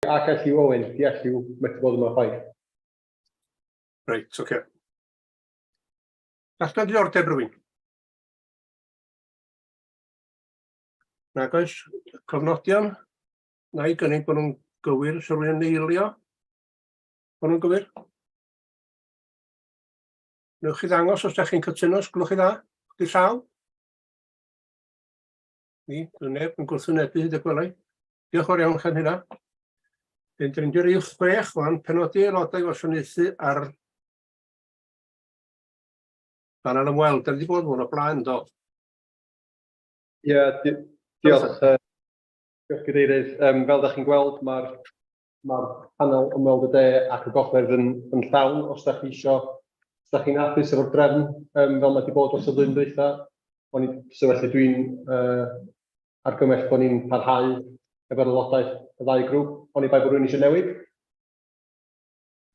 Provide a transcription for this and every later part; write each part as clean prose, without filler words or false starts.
Ac Elliw Owen, di Elliw methu bod yma chwaith. Reit, oce. Okay. Gallai diddordeb rhywun? Nag oes. Cofnodion? Na i gynnig bod nhw'n gywir, sy'n rhywun yn eilio? Bod nhw'n gywir? Newch chi ddangos os ydych chi'n cytuno, os gwelwch chi dda? Di llaw? Ni, dwi'n neb yn gwrthwynebu hyd y gwelai. Diolch yn fawr iawn chi am hynna. Dwi'n drindio rhif 6 wan, penodi aelodau gwasanaethu ar banel ymweld. Da ni wedi bod hwn o blaen, do? Ie, yeah, di diolch. Diolch Gadeirydd. Fel da chi'n gweld, mae'r ma panel ymweld y de ac y gogledd yn llawn os da chi isio, os da chi'n hapus efo'r drefn fel mae wedi bod dros y flwyddyn dwytha. O'n i, so felly dwi'n argymell bod ni'n parhau efo'r aelodaeth y ddau grŵp, oni bai bod rhywun eisiau newid.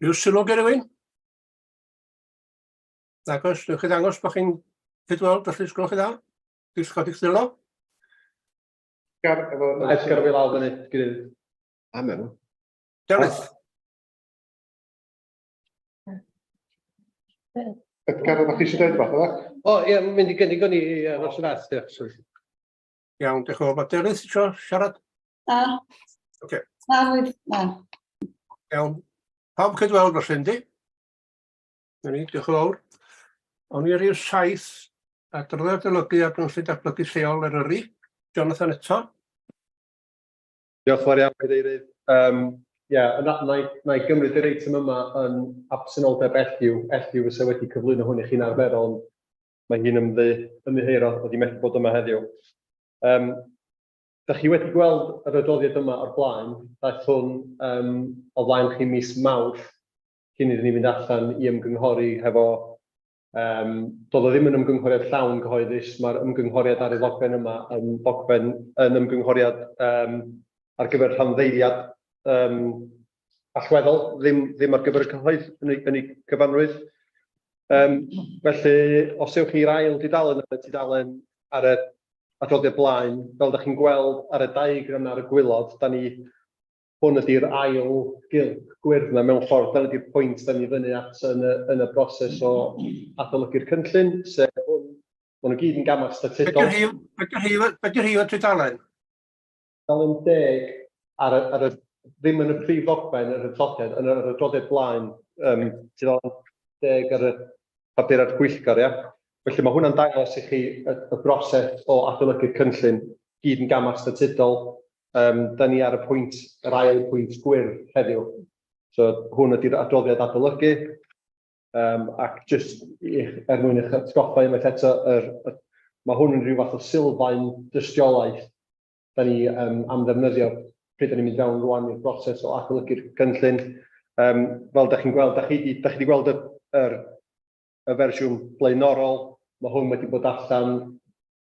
Rhyw sylw gen rhywun? Nag oes, newch chi ddangos bod chi'n cydweld, felly os gwelwch chi dda? Diolch codi'ch ddwylo. Edgar, efo... Edgar fi lawr fyny, gilydd. A mewn. Delyth. Edgar, oeddech chi eisiau dweud rhywbeth, oeddech? O, ie, mynd i gynnig o'n i aros yn fath, diolch. Sorry. Iawn, diolch yn fawr. Mae Delyth eisiau siarad? Na. Oce. Na, na. Iawn. Pawb cydweld felly, yndi? Na ni, diolch yn fawr. O'n i rhif 7, adroddiad adolygu ar gynllun datblygu lleol Eryri. Jonathan eto. Diolch yn fawr iawn, Cadeirydd. Um, yeah, na, na, na i gymryd yr eitem yma yn absenoldeb Elliw. Elliw fysa wedi cyflwyno hwn i chi'n arferol, ond mae hi'n ymddiheuro, wedi methu bod yma heddiw. Um, da chi wedi gweld yr adroddiad yma o'r blaen, daeth hwn o flaen chi mis Mawrth cyn iddyn ni fynd allan i ymgynghori hefo... Doedd o ddim yn ymgynghoriad llawn gyhoeddus, mae'r ymgynghoriad ar y ddogfen yma yn ddogfen yn ymgynghoriad ar gyfer rhanddeiliad allweddol, ddim, ddim ar gyfer y cyhoedd yn ei cyfanrwydd. Felly, os ewch chi'r ail dudalen ar y tudalen ar y adroddiad blaen, fel ydych chi'n gweld ar y diagram ar y gwaelod, da ni hwn ydy'r ail gylch gwyrdd 'na mewn ffordd. Dyna ydy'r pwynt da ni fyny at yn y broses o adolygu'r cynllun, sef hwn. Maen nhw gyd yn gamau statudol. Be 'di rhif y tudalen? Tudalen 10 ar y, ar y, ddim yn y prif ddogfen, yr adroddiad, yn yr adroddiad blaen, tudalen 10 ar y papurau'r pwyllgor, ia? Felly mae hwnna'n dangos i chi y broses o adolygu'r cynllun, gyd yn gamau statudol. Da ni ar y pwynt, yr ail pwynt gwyrdd heddiw. So hwn ydy'r adroddiad adolygu, ac jyst er mwyn eich atgoffa unwaith eto, mae hwn yn rhyw fath o sylfaen dystiolaeth da ni am ddefnyddio pryd da ni'n mynd fewn rwan i'r broses o adolygu'r cynllun. Fel da chi'n gweld, da chi wedi gweld y fersiwn blaenorol, mae hwn wedi bod allan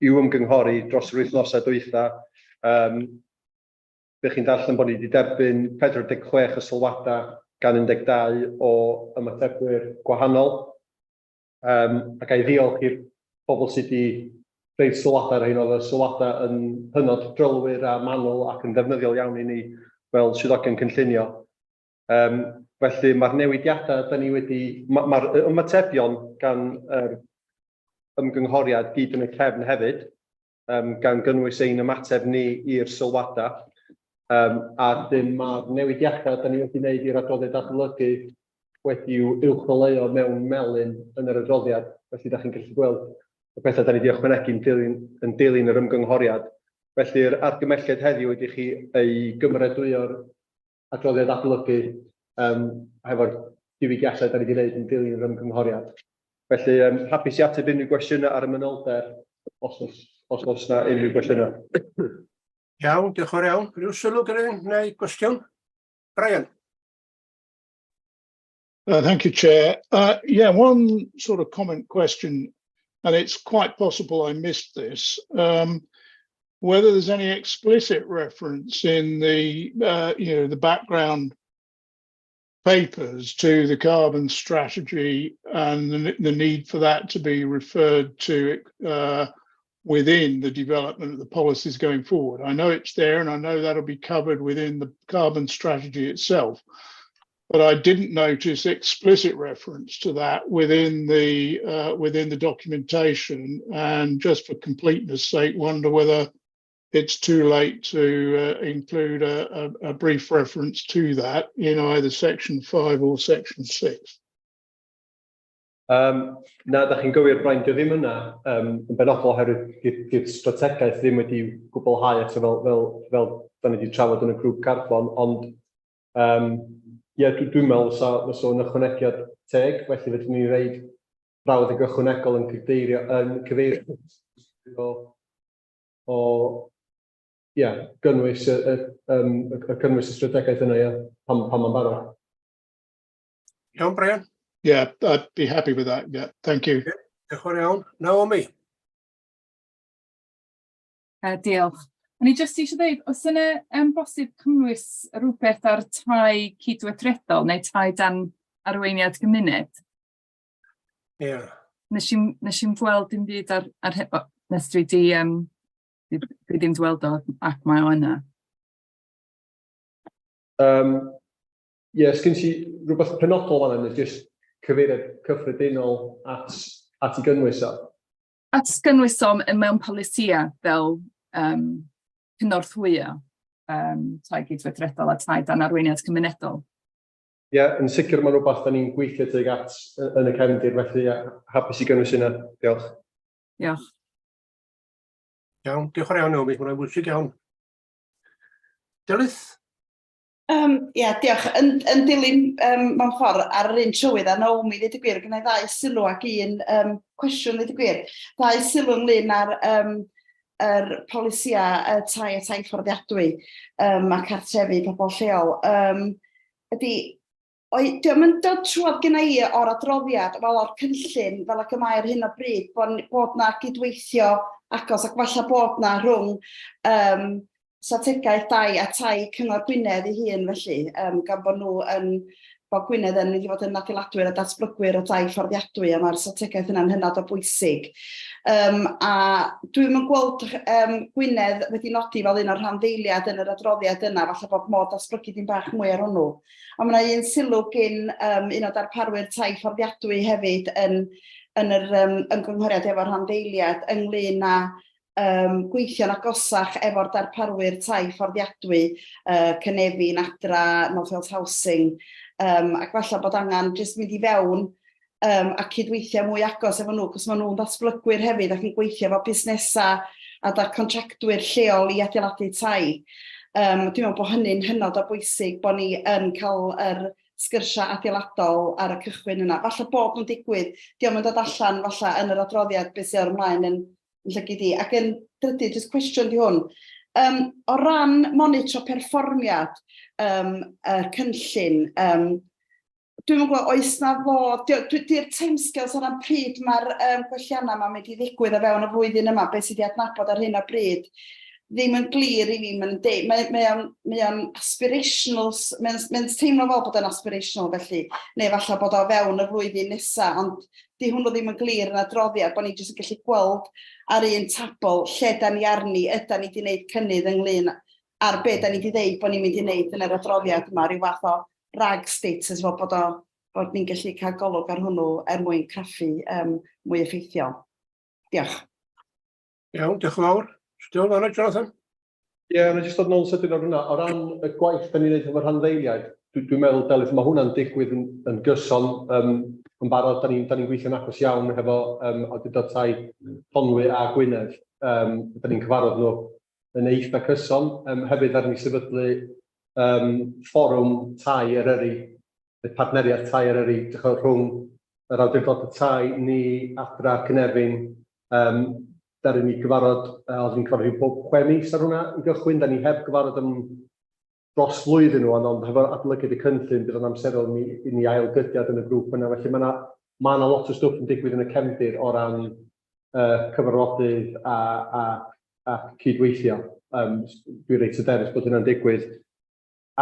i'w ymgynghori dros yr wythnosau dwytha. Be chi'n darllen bod ni wedi derbyn 46 o sylwadau gan 12 o ymatebwyr gwahanol. A ga i ddiolch i'r bobl sydd wedi rhoi sylwadau ar hyn, oedd y sylwadau yn hynod drylwyr a manwl ac yn ddefnyddiol iawn i ni fel swyddogion cynllunio. Felly mae'r newidiadau da ni wedi... Mae'r ma ymatebion gan yr ymgynghoriad gyd yn y cefn hefyd, gan gynnwys ein ymateb ni i'r sylwadau. A dyn mae'r newidiadau da ni wedi wneud i'r adroddiad adolygu wedi'w uwcholeuo mewn melyn yn yr adroddiad. Felly da chi'n gallu gweld y pethau da ni wedi ychwanegu yn dilyn yr ymgynghoriad. Felly'r argymelliad heddiw ydy chi ei gymeradwyo'r adroddiad adolygu hefo'r diwygiadau da ni wedi gwneud yn dilyn yr ymgynghoriad. Felly, hapus i ateb unrhyw gwestiynau ar y manylder, os oes na unrhyw gwestiynau. Iawn, diolch yn fawr iawn. Rhyw sylw gyda neu gwestiwn? Brian? Thank you, Chair. Yeah, one sort of comment question, and it's quite possible I missed this. Whether there's any explicit reference in the you know the background papers to the carbon strategy and the need for that to be referred to. within the development of the policies going forward. I know it's there and I know that'll be covered within the carbon strategy itself, but I didn't notice explicit reference to that within the documentation. And just for completeness sake, wonder whether it's too late to include a brief reference to that in either section 5 or section 6. Na, da chi'n gywir, Brian, dio ddim yna yn benodol oherwydd di'r strategaeth ddim wedi gwblhau eto fel da ni wedi trafod yn y grŵp carbon, ond ie, dwi'n meddwl fysa o'n ychwanegiad teg, felly fedrwn ni reid brawddeg ychwanegol yn cyfeirio o ie, gynnwys y cynnwys y strategaeth yna, ie, pan mae'n barod. Iawn, Brian? Yeah, I'd be happy with that. Yeah, thank you. Diolch yn fawr iawn. Naomi? Diolch. O'n i jyst eisiau dweud, oes yna bosib cynnwys rhywbeth ar tai cydweithredol neu tai dan arweiniad gymuned? Ie. Yeah. Nes i'm gweld dim byd ar, nes dwi di, dwi ddim wedi weld o ac mae o yna. Ie, yeah, sgyn ti rhywbeth penodol fan'na neu jyst cyfeiriad cyffredinol at i gynnwys o? At gynnwys o mewn polisia fel cynorthwyo tai cydweithredol a tai dan arweiniad cymunedol. Ie, yeah, yn sicr mae'n rhywbeth da ni'n gweithio tuag at yn y cefndir, felly ie, hapus i gynnwys hynna. Diolch. Diolch. Iawn, diolch yn fawr iawn, Naomi. Hwnna'n bwysig iawn. Delyth? Ia, diolch. Yn dilyn mewn ffordd ar yr un trywydd a Naomi, ddweud y gwir, gynna i ddau sylw ac un cwestiwn, ddweud y gwir. Ddau sylw ynglyn â'r yr polisia tai a tai fforddiadwy a cartrefi pobl lleol. Ydy, dio'm yn dod trwodd gynna i o'r adroddiad, fel o'r cynllun, fel ac y mae ar hyn o bryd, bod na gydweithio agos ac falle bod na rhwng strategaeth dai a tai Cyngor Gwynedd ei hun felly, gan bod nhw yn, bod Gwynedd yn mynd i fod yn adeiladwyr a datblygwyr o dai fforddiadwy, a mae'r strategaeth yna'n hynod o bwysig. A dwi'm yn gweld Gwynedd wedi nodi fel un o'r rhanddeiliad yn yr adroddiad yna, falle bod modd datblygu dim bach mwy ar hwnnw. A mae yna un sylw gyn un o darparwyr tai fforddiadwy hefyd yn yr ymgynghoriad efo'r rhanddeiliad ynglyn â gweithio'n agosach efo'r darparwyr tai fforddiadwy, Cynefin, Adra, North Wales Housing, ac falle bod angen jyst mynd i fewn a cydweithio mwy agos efo nhw, cos maen nhw'n ddatblygwyr hefyd ac yn gweithio efo busnesau a da contractwyr lleol i adeiladu tai. Dwi'n meddwl bod hynny'n hynod o bwysig bod ni yn cael yr sgyrsiau adeiladol ar y cychwyn yna. Falle bod nhw'n digwydd, dio'm yn dod allan falle yn yr adroddiad beth sydd ar ymlaen yn llygid i. Ac yn drydydd, jyst cwestiwn di hwn. O ran monitro perfformiad y cynllun, dwi'm yn gwybod, oes na fod, di'r timescales o ran pryd mae'r gwelliannau yma'n mynd i ddigwydd o fewn y flwyddyn yma, beth sydd wedi adnabod ar hyn o bryd, ddim yn glir i fi, mae'n deud, mae o'n aspirational, mae teimlo fel bod o'n aspirational felly, neu falle bod o fewn y flwyddyn nesaf, ond di hwnnw ddim yn glir yn adroddiad, bod ni jyst yn gallu gweld ar un tabl lle da ni arni, yda ni wedi gwneud cynnydd ynglyn ar be da ni wedi dweud bod ni'n mynd i wneud yn yr adroddiad yma, rhyw fath o rag status fel bod ni'n gallu cael golwg ar hwnnw er mwyn craffu mwy effeithiol. Diolch. Iawn, diolch yn fawr. Still fan'na, Jonathan? Ie, yeah, jyst dod nôl sydyn ar hwnna. O ran y gwaith da ni'n neud efo'r rhanddeiliaid, dwi'n meddwl, Delyth, mae hwnna'n digwydd yn gyson. Yn barod, da ni'n ni gweithio'n agos iawn hefo Awdurdod Tai Conwy a Gwynedd. Da ni'n cyfarfod nhw yn eitha cyson. Hefyd, ar ni sefydlu fforwm tai Eryri, y partneriaeth tai Eryri, rhwng yr Awdurdod Tai, ni, Adra, Cynefin, daru ni gyfarfod, oedd ni'n cyfarfod bob 6 mis ar hwnna i gychwyn, da ni heb gyfarfod am dros flwyddyn nhw, ond hefo adolygiad y cynllun, bydd o'n amserol i ni ailgydiad yn y grŵp yna. Felly mae yna ma lot o stwff yn digwydd yn y cefndir o ran cyfarfodydd a cydweithio. Dwi'n reit hyderus bod hynna'n digwydd.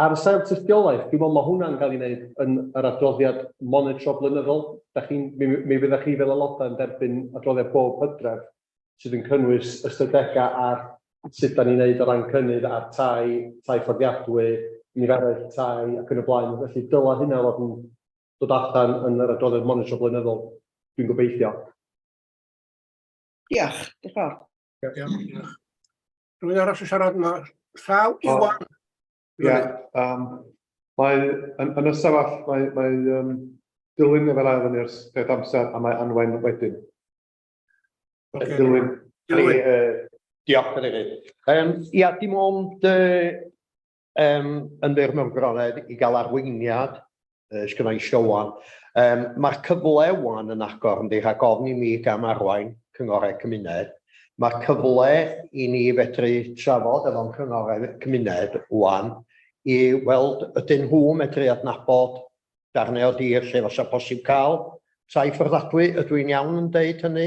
Ar y sail tystiolaeth, dwi'n meddwl mae hwnna'n cael ei wneud yn yr adroddiad monitro blynyddol. Da chi'n, mi fyddech chi fel aelodau yn derbyn adroddiad bob hydref. sydd yn cynnwys ystadegau ar sut da ni'n neud o ran cynnydd ar tai, tai fforddiadwy, niferoedd tai ac yn y blaen. Felly dyla hynna fod yn dod allan yn yr adroddiad monitro blynyddol, dwi'n gobeithio. Diolch, diolch yn fawr. Iawn, diolch. Rhywun arall yn siarad yma? Llaw Iwan. Ie, mae yn y sefyll, mae Dilwyn efo'r ail fyny ers peth amser a mae Anwen wedyn. Ocê. Dilwyn. Dilwyn. Diolch Cadeirydd. Ia, dim ond yn fyr mewn gwirionedd i gael arweiniad sgynna i Siowan. Mae'r cyfle wan yn agor, yndi, rhag ofn i mi gam arwain cynghorau cymuned. Mae'r cyfle i ni fedru trafod efo'n cynghorau cymuned wan i weld ydyn nhw medru adnabod darnau o dir lle fysa posib cael tai fforddiadwy. Ydw i'n iawn yn deud hynny?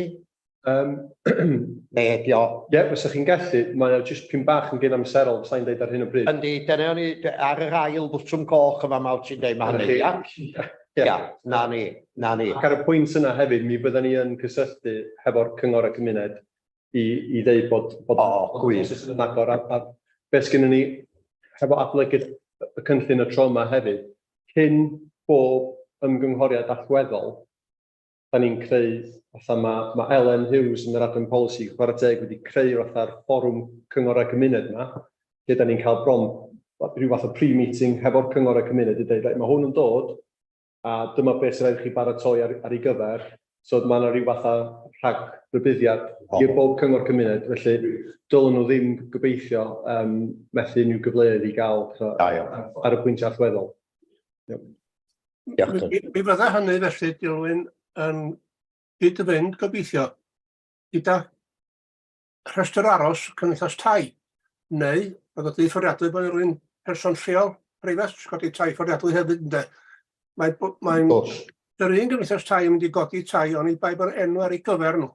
Neu ydi o? Ie, fysa chi'n gallu, mae o jyst pyn bach yn gynamserol, sa i'n deud ar hyn o bryd. Yndi, dyna o'n i, ar yr ail bwtwm coch yma ma' wyt ti'n deud ma' Dyna hynny, chi. ia? Ie. Ia, na ni, na ni. Ac ar y pwynt yna hefyd, mi fydden ni yn cysylltu hefo'r cyngor y cymuned i ddeud bod O, bod y gwych. broses yn agor a beth sgynnon ni hefo adolygu y cynllun y tro yma hefyd, cyn bob ymgynghoriad allweddol, da ni'n creu, fatha ma Ellen Hughes yn yr adran polisi, chwarae teg, wedi creu fatha'r fforwm cyngorau cymuned yma, lle da ni'n cael bron rhyw fath o pre-meeting hefo'r cyngorau cymuned i dweud, reit, mae hwn yn dod, a dyma beth sy'n rhaid i chi baratoi ar ei gyfer. So mae yna rhyw fath o rhag rybuddiad i'r bob cyngor cymuned, felly dylen nhw ddim gobeithio methu unrhyw gyfleoedd i gael Da iawn. ar y pwyntiau allweddol. Diolch. Mi fydda hynny felly, Dilwyn, yn gyd-fynd gobeithio gyda rhestr aros cymdeithas tai, neu bydd o fforddiadwy bod rhywun person lleol preifat sy'n codi tai fforddiadwy hefyd, ynde. Mae'n yr un gymdeithas tai yn mynd i godi tai, oni bai bod enw ar ei gyfer nhw.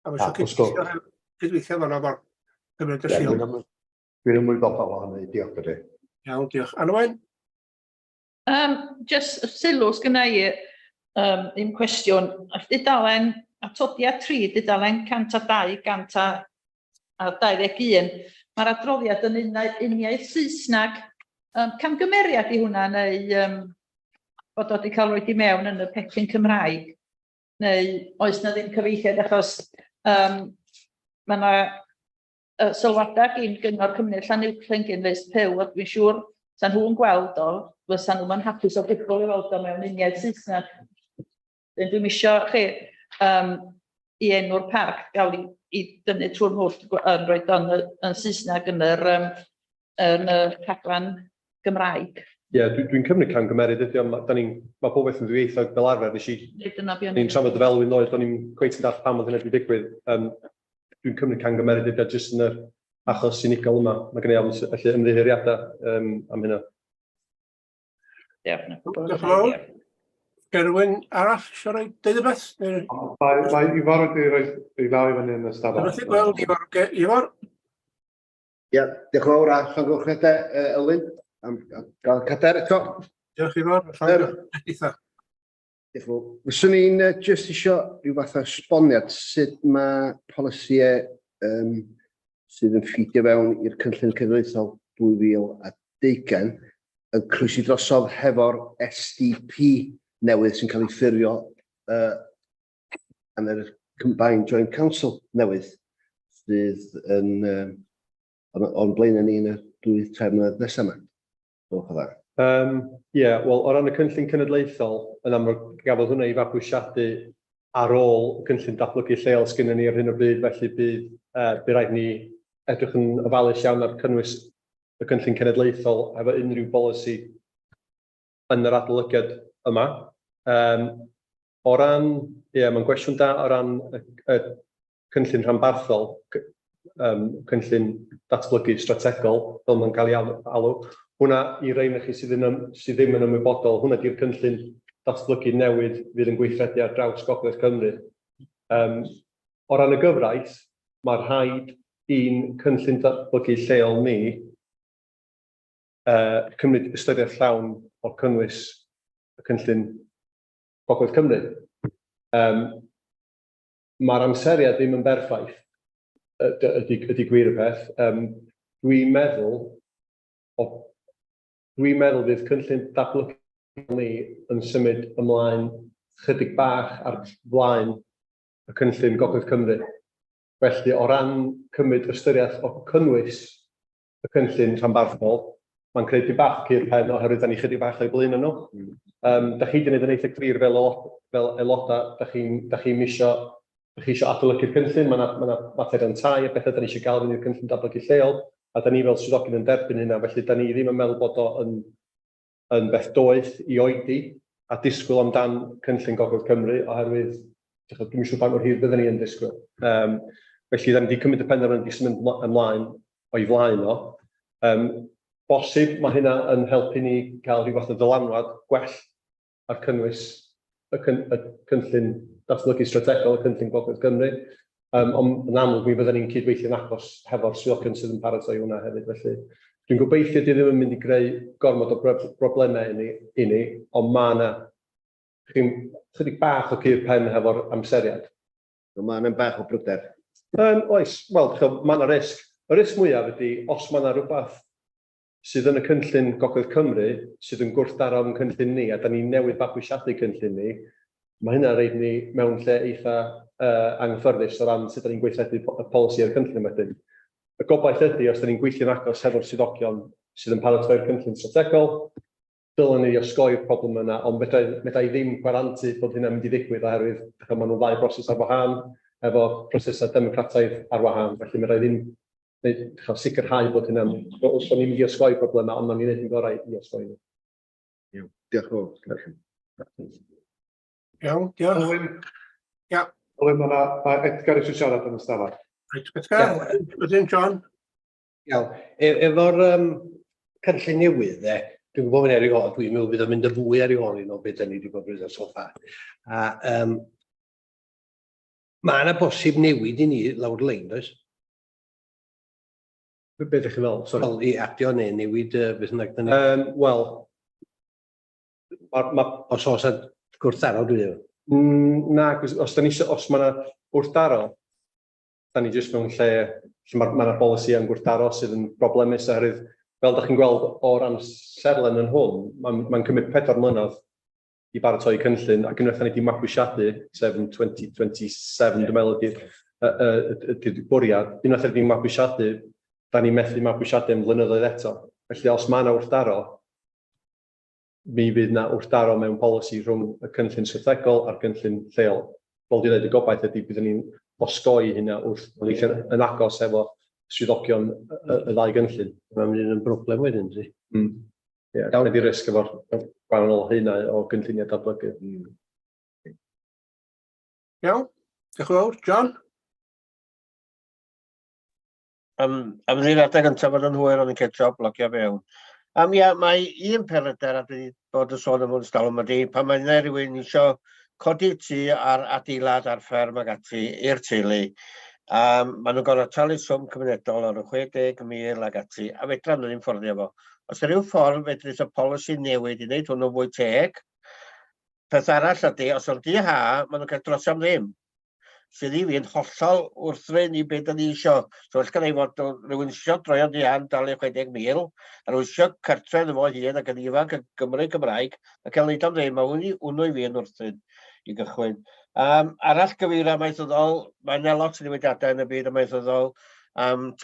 A mae Ah, eisiau wrth gwrs. cydweithio fan'na efo'r gymuned Ie, lleol. Dwi'n ymwybodol o hynny, diolch i. Iawn, diolch. Anwen? Just sylw sgynna i, un cwestiwn. Ar dudalen atodiad 3, dudalen 102, 121, mae'r adroddiad yn uniaith Saesneg. Camgymeriad i hwnna, neu bod o wedi cael roed i mewn yn y pecyn Cymraeg, neu oes na ddim cyfieithiad, achos mae yna sylwadau gyn Gyngor Cymuned Llanuwchllyn gyn Liz Pugh, a dwi'n siŵr sa nhw'n gweld o, fysa nhw'n hapus o gwbl i weld o mewn uniaith Saesneg. Wedyn dwi'm isio chi i enw'r parc gael ei dynnu trwy'r mwll yn rhoid o'n yn Saesneg yn y rhaglen Gymraeg. Ie, dwi'n cymryd camgymeriad ydi o, ma' pob beth yn ddwyieithog fel arfer, nes i Nid dyna be o'n ni'n trafod y felwyn ddoe, do'n i'm cweit yn dallt pam oedd hynny wedi digwydd. Dwi'n cymryd camgymeriad ydi o jyst yn yr achos unigol yma. Mae gen i ofn felly ymddiheuriadau am hynna. Diolch. Diolch yn fawr. Gerwyn arall eisiau rhoi deud rhywbeth? Neu Mae Ifor wedi rhoi ei law i fyny yn y stafell. Dyna chi gweld Ifor. Ocê, Ifor? Ie, diolch yn fawr a llongyfarchiadau Elin am gael cadair eto. Diolch Ifor. Eitha. Diolch yn fawr. Fyswn i'n jyst isio rhyw fath o esboniad sut mae polisïau sydd yn ffitio fewn i'r cynllun cenedlaethol 2020 yn croesi drosodd hefo'r SDP newydd sy'n cael ei ffurfio yn yr Combined Joint Council newydd sydd yn o'n blaenau ni yn y 2-3 mlynedd nesaf yma. Diolch yn fawr. Ie, wel, o ran y cynllun cenedlaethol, yn amlwg gafodd hwnna ei fabwysiadu ar ôl y cynllun datblygu lleol sgynnon ni ar hyn o bryd, felly bydd rhaid ni edrych yn ofalus iawn ar cynnwys y cynllun cenedlaethol efo unrhyw bolisi yn yr adolygiad yma. O ran, ie, mae'n gwestiwn da o ran y cynllun rhanbarthol, cynllun datblygu strategol, fel mae'n cael ei alw. Hwnna, i rei chi sydd ddim yn ymwybodol, hwnna di'r cynllun datblygu newydd fydd yn gweithredu ar draws Gogledd Cymru. O ran y gyfraith, mae rhaid i'n cynllun datblygu lleol ni cymryd ystyriaeth llawn o'r cynnwys y cynllun Gogledd Cymru. Mae'r amseriad ddim yn berffaith. Ydy, ydy gwir y peth. Dwi'n meddwl, o, dwi'n meddwl fydd cynllun datblygu ni yn symud ymlaen chydig bach ar flaen y cynllun Gogledd Cymru. Felly, o ran cymryd ystyriaeth o cynnwys y cynllun rhanbarthol, mae'n creu dipyn bach o cur pen oherwydd da ni chydig bach o'i blaen nhw. Da chi wedi gwneud yn eitha clir fel, fel aelodau, da chi'n da chi isio, da chi isio adolygu'r cynllun, mae yna ma materion tai a bethau da ni eisiau gael fynd i'r cynllun datblygu lleol, a da ni fel swyddogion yn derbyn hynna, felly da ni ddim yn meddwl bod o yn, yn beth doeth i oedi a disgwyl amdan cynllun Gogledd Cymru, oherwydd dwi'm yn siŵr pa mor hir byddwn ni yn disgwyl. Felly, da ni wedi cymryd y penderfyniad i symud ymlaen o'i flaen o. Bosib mae hynna yn helpu ni gael rhyw fath o ddylanwad gwell ar cynnwys y, cyn, y cynllun datblygu strategol, y cynllun Gogledd Cymru. Ond yn amlwg mi fyddwn ni'n cydweithio'n agos hefo'r swyddogion sydd yn paratoi hwnna hefyd. Felly dwi'n gobeithio di ddim yn mynd i greu gormod o broblemau i ni, ond mae yna chi'n chydig bach o cur pen hefo'r amseriad. Mae yna bach o bryder. Oes, wel, mae yna risg. Y risg mwyaf ydy, os mae yna rhywbeth sydd yn y cynllun Gogledd Cymru sydd yn gwrthdaro yn cynllun ni, a da ni newydd fabwysiadu cynllun ni, mae hynna'n rhoid ni mewn lle eitha anghyffyrddus o ran sut da ni'n gweithredu y polisi a'r cynllun wedyn. Y gobaith ydy, os da ni'n gweithio'n agos hefo'r swyddogion sydd yn paratoi'r cynllun strategol, dylen ni osgoi'r problem yna, ond fedra, fedra i ddim gwarantu bod hynna'n mynd i ddigwydd oherwydd maen nhw'n ddau broses ar wahân, efo prosesau democrataidd ar wahân, felly fedra i ddim neu sicrhau bod hynna'n, bod ni'n mynd i osgoi problemau, ond ma'n ni'n gwneud yn gorau i osgoi nhw. Iawn, diolch yn fawr. Iawn, diolch. Owen. Ia. Owen, mae ma Edgar eisiau siarad yn y stafell. Reit, Edgar, wedyn John. Iawn, efo'r cynllun newydd, e, dwi'n gwybod bod ar ei ôl, dwi'n meddwl bydd o'n mynd y fwy ar ei ôl i o beth da ni wedi bod yn so far. A mae yna bosib newid i ni lawr lein, does? Be ydych chi'n feddwl? Sorry. Wel, i adio neu newid beth bynnag da ni. Wel, ma, Os oes 'na gwrthdaro, dwi'n meddwl. Na, os, da ni, os mae yna wrthdaro, da ni jyst mewn lle lle mae ma bolisi yn gwrthdaro sydd yn broblemus oherwydd, fel da chi'n gweld o'r amserlen yn hwn, mae'n ma cymryd 4 mlynedd i baratoi cynllun, ac unwaith da ni wedi mabwysiadu, sef yn 2027, dwi'n meddwl ydy'r ydy bwriad, unwaith da ni wedi mabwysiadu, da ni methu mabwysiadu am flynyddoedd eto. Felly os mae yna wrthdaro, mi fydd yna wrthdaro mewn polisi rhwng y cynllun strategol a'r cynllun lleol. Fel dwi'n dweud, y gobaith ydy byddwn ni'n osgoi hynna wrth weithio yn agos efo swyddogion y ddau gynllun. Mae'n mynd yn broblem wedyn, di. Ie, yeah, ydy risg efo'r gwahanol haenau o gynlluniau datblygu. Iawn, diolch yn fawr. John? Am ddyn gyntaf fod yn hwyr, o'n i'n cael job logio fewn. Ia, mae un pryder a dwi wedi bod yn sôn am hwn stalwm ydy, pan mae yna rhywun eisiau codi tŷ ar adeilad ar fferm ag ati i'r teulu, maen nhw'n gorfod talu swm cymunedol o'r 60,000 ag ati, a fedra nhw ddim fforddio fo. Os yw rhyw ffordd fedrith y polisi newid i wneud hwnnw fwy teg, peth arall ydy, os o'n di ha, maen nhw'n cael dros am ddim sydd i fi yn hollol wrthrin i beth da ni isio. So, well gan ei fod rhywun isio droion di an dalu 60,000, a rhywun isio cartre iddo fo hun ac yn ifanc yn Gymru Gymraeg, a cael neud am ddim, mae hwn i hwnnw i fi yn wrthrin i gychwyn. Arall gyfeirio amaethyddol, mae yna lot o newidiadau yn y byd amaethyddol.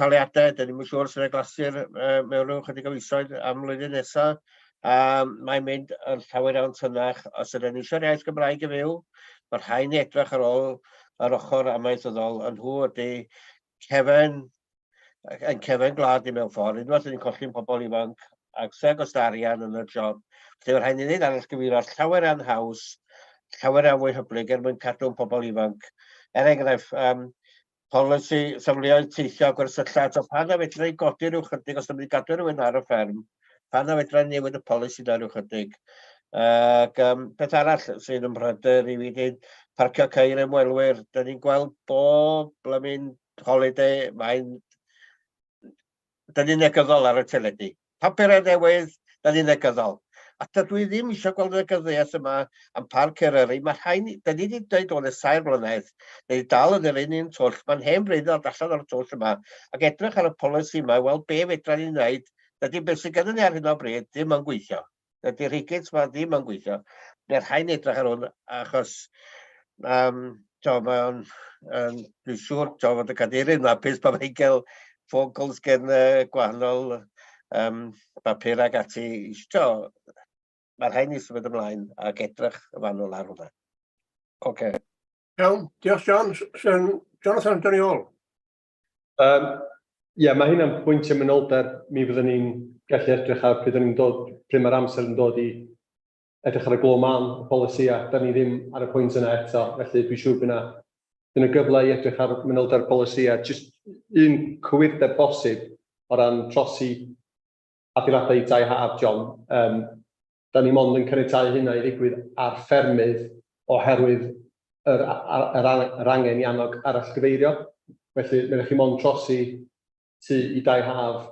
Taliadau, dyn ni'n siŵr sy'n glasur mewn rhyw chydig o fisoedd am flwyddyn nesaf. Mae'n mynd yn llawer iawn tynach. Os ydyn ni eisiau'r iaith Gymraeg i fyw, mae rhaid ni edrych ar ôl yr ochr amaethyddol. Yn nhw ydy cefn, yn cefn gwlad i mewn ffordd. Unwaith ydyn ni'n colli'n pobl ifanc ac seg os arian yn y job. Felly mae rhaid ni wneud arall gyfeirio llawer iawn haws, llawer iawn fwy hyblyg er mwyn cadw'n pobl ifanc. Er enghraifft, polisi safleoedd teithio gwersylla, so pan na fedra i godi rhyw chydig, os ydym wedi gadw rhywun ar y fferm, pan na fedra i newid y polisi na rhyw chydig. Ac peth arall sydd yn pryder i fi di parcio ceir ymwelwyr. Da ni'n gweld bob blymyn holiday, mae'n... Da ni'n negyddol ar y teledu. Papurau newydd, da ni'n negyddol. A dydw i ddim eisiau gweld y gyddiaeth yma am Parc Eryri. Mae rhaid, da ni wedi dweud o'n ers 3 blynedd, neu dal yn yr un un twll, mae'n hen bryd ddod allan o'r twll yma ac edrych ar y polisi yma, weld be fedra ni wneud. Dydy beth sydd gennym ni ar hyn o bryd ddim yn gweithio. Dydy'r rhigit yma ddim yn gweithio. Mae rhaid ni edrych ar hwn achos to, mae o'n, dwi'n siŵr to, fod y cadeirydd yn hapus pan mae'n cael phone calls gen gwahanol bapur ag ati. To, mae rhaid ni symud ymlaen ac edrych y fanwl ar hwnna. Oce. Okay. Iawn, diolch John. Jonathan, dyn ni ôl. Ie, yeah, mae hynna'n pwyntio manylder mi fyddwn ni'n gallu edrych ar pryd ni'n dod, pryd mae'r amser yn dod i edrych ar y glo man, y polisïau. Da ni ddim ar y pwynt yna eto, felly dwi'n siŵr bydd yna bydd yna gyfle i edrych ar manylder polisïau. Jyst un cywirdeb bosib o ran trosi adeiladau i tai haf, John. Da ni mond yn caniatáu hynna i ddigwydd ar ffermydd oherwydd yr angen i annog arallgyfeirio. Felly, mae chi mond trosi tŷ i dai haf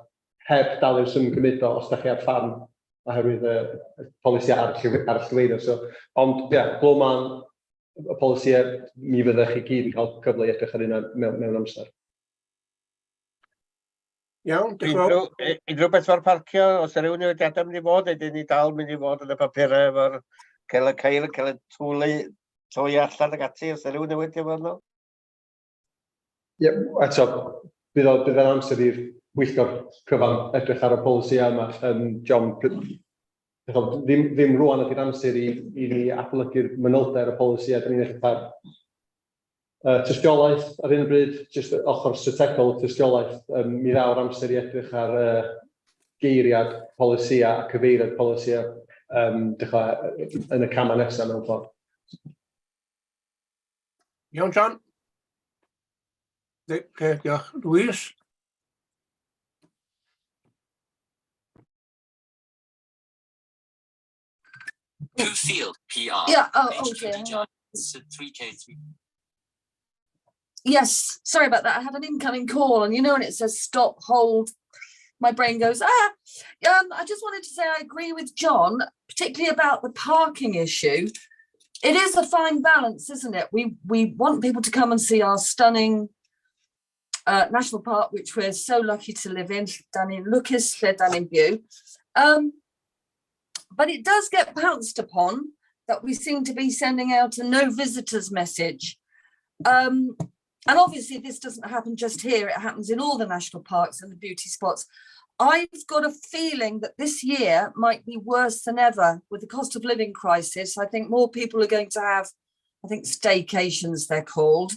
heb dalu'r swm gymudo os da chi ar ffarm oherwydd y polisi arallgyfeirio. So, ond ie, yeah, glo man y polisïau, mi fyddech chi gyd yn cael cyfle i edrych ar hynna mewn amser. Iawn, diolch yn fawr. Unrhyw beth o'r parcio, os yna rhyw newidiadau mynd i fod, neu dyn ni dal mynd i fod yn y papurau efo'r cael y ceir yn cael y twlu, toi allan ac ati, os yna rhyw newidiad efo nhw? Ie, yeah, eto, bydd o'n amser i'r pwyllgor cyfan edrych ar y polisïau yma. John, ddim rwan ydy'r amser i ni adolygu'r manylder y polisïau, dyn ni'n edrych ar tystiolaeth ar hyn o bryd, jyst ochr strategol tystiolaeth. Mi ddaw'r amser i edrych ar geiriad polisïau a cyfeiriad polisïau dechrau yn y camau nesaf mewn ffordd. Iawn, John. Okay, diolch. Louise? Two field PR. Yeah, oh dear, hang on. 3K3. Yes, sorry about that. I had an incoming call, and you know when it says stop, hold, my brain goes, ah. I just wanted to say I agree with John, particularly about the parking issue. It is a fine balance, isn't it? We want people to come and see our stunning national park, which we're so lucky to live in, dan ni'n lwcus lle dan ni'n byw. But it does get pounced upon that we seem to be sending out a no visitors message. And obviously this doesn't happen just here, it happens in all the national parks and the beauty spots. I've got a feeling that this year might be worse than ever with the cost of living crisis. I think more people are going to have, I think, staycations they're called.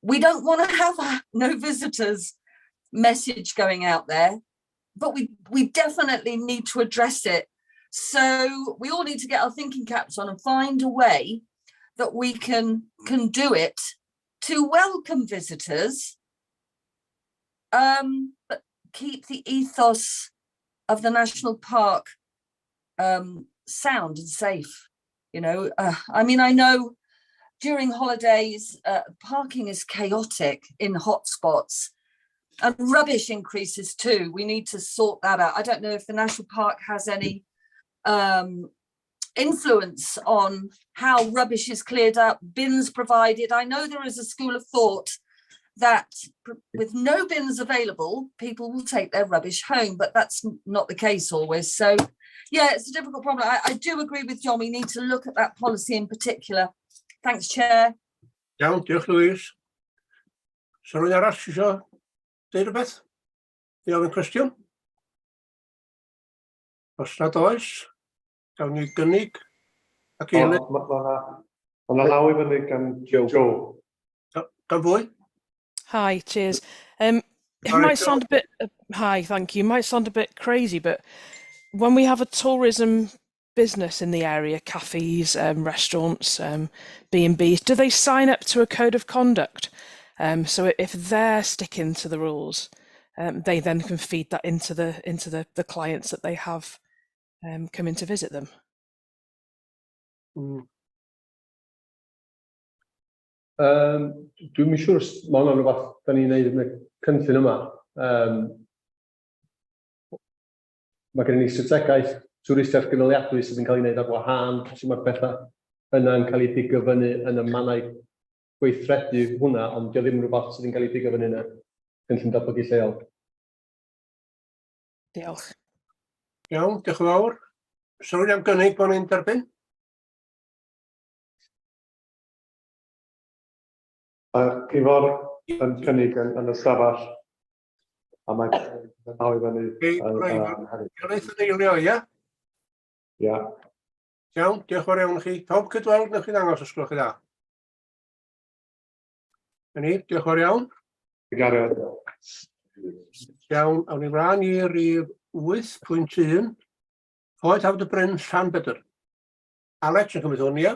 We don't want to have a no visitors message going out there, but we definitely need to address it. So we all need to get our thinking caps on and find a way that we can do it to welcome visitors, but keep the ethos of the national park sound and safe. You know, I mean, I know during holidays, parking is chaotic in hotspots and rubbish increases too. We need to sort that out. I don't know if the national park has any influence on how rubbish is cleared up, bins provided. I know there is a school of thought that with no bins available, people will take their rubbish home, but that's not the case always. So yeah, it's a difficult problem. I do agree with John, we need to look at that policy in particular. Thanks, Chair. Iawn, diolch Louise. So rhywun arall isio deud rhywbeth? I ofyn cwestiwn? Os nad oes, gawn ni gynnig ac eilydd. Ma' 'na law i fyny gan Joe. Joe. Gan fwy? Hi, cheers. It Hi, might Joe. sound a bit, hi, thank you. It might sound a bit crazy, but when we have a tourism business in the area, cafes, restaurants, B&Bs, do they sign up to a code of conduct? So if they're sticking to the rules, they then can feed that into the clients that they have coming to visit them. Dwi'm yn siŵr os ma' hwnna'n rhywbeth da ni'n neud yn y cynllun yma. Mae gennym ni strategaeth twristiaeth gynaliadwy sydd yn cael ei wneud ar wahân, so mae'r pethau yna'n cael ei bigo fyny yn y mannau gweithredu hwnna, ond dio ddim yn rhywbeth sydd yn cael ei bigo fyny yn y cynllun datblygu lleol. Diolch. Iawn, diolch yn fawr. Sylwyd am gynnig bod ni'n derbyn? Mae Ifor yn cynnig yn, yn y stafell, a mae dal i fyny. Gareth yn eilio, ia? Ia. Iawn, diolch yn fawr iawn i chi. Pawb cydweld, newch chi ddangos os gwelwch chi dda. Na ni, diolch yn fawr iawn. Gareth. Iawn, awn ni mlaen i rif 8.1. Coed Hafod y Bryn, Llanbedr. Alex yn cymryd hwn, ia?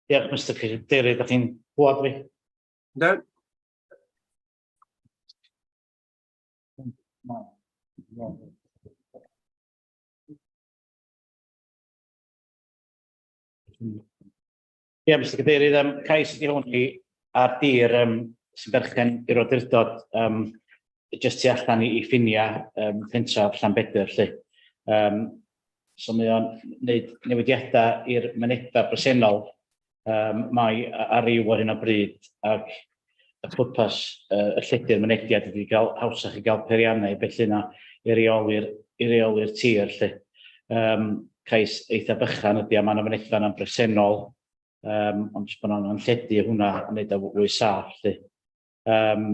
Diolch, Mr Cadeirydd, da chi'n clywed fi? Yndw. Ie, Mr Cadeirydd, um, cais ydy hwn i ar dir um, sy'n berchen i'r awdurdod um, jyst tu allan i, i ffiniau um, pentref Llanbedr, lly. Um, so mae o'n gwneud newidiadau i'r mynedfa bresennol um, mae ar ryw ar hyn o bryd ac y pwrpas uh, y lledu'r mynediad ydy gael hawsach i gael peiriannau felly yna i reoli'r i reoli'r tir lly. Um, cais eitha bychan ydy a mae yna mynedfa yna'n bresennol um, ond jyst bod nhw'n lledu hwnna a wneud o fwy saff lly. Um,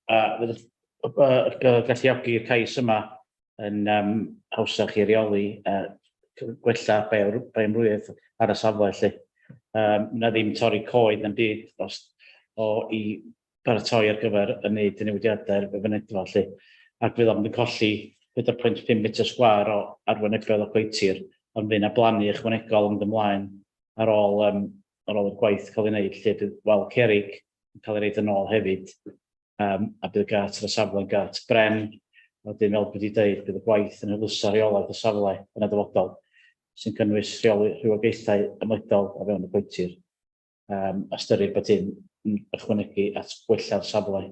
a fydd y galluogi'r cais yma yn um, hawsach i reoli uh, gwella bioamrywiaeth ar y safle lly. Um, na ddim torri coed na'n byd os, o i baratoi ar gyfer y wneud y newidiadau i'r fynedfa lly. Ac fydd o'n colli 4.5 metr sgwâr o arwynebedd o coetir, ond fydd yna blannu ychwanegol yn mynd ymlaen ar ôl, um, ar ôl y gwaith cael ei wneud lle bydd wal cerrig yn cael ei reid yn ôl hefyd, um, a bydd y gât ar y safle yn gât bren. A wedyn, fel dwi wedi dweud, bydd y gwaith yn hwyluso rheolaeth y safle yn y dyfodol, sy'n cynnwys rheoli rhywogaethau ymledol o fewn y coetir. Um, ystyrir bod hyn yn ychwanegu at gwella'r safle.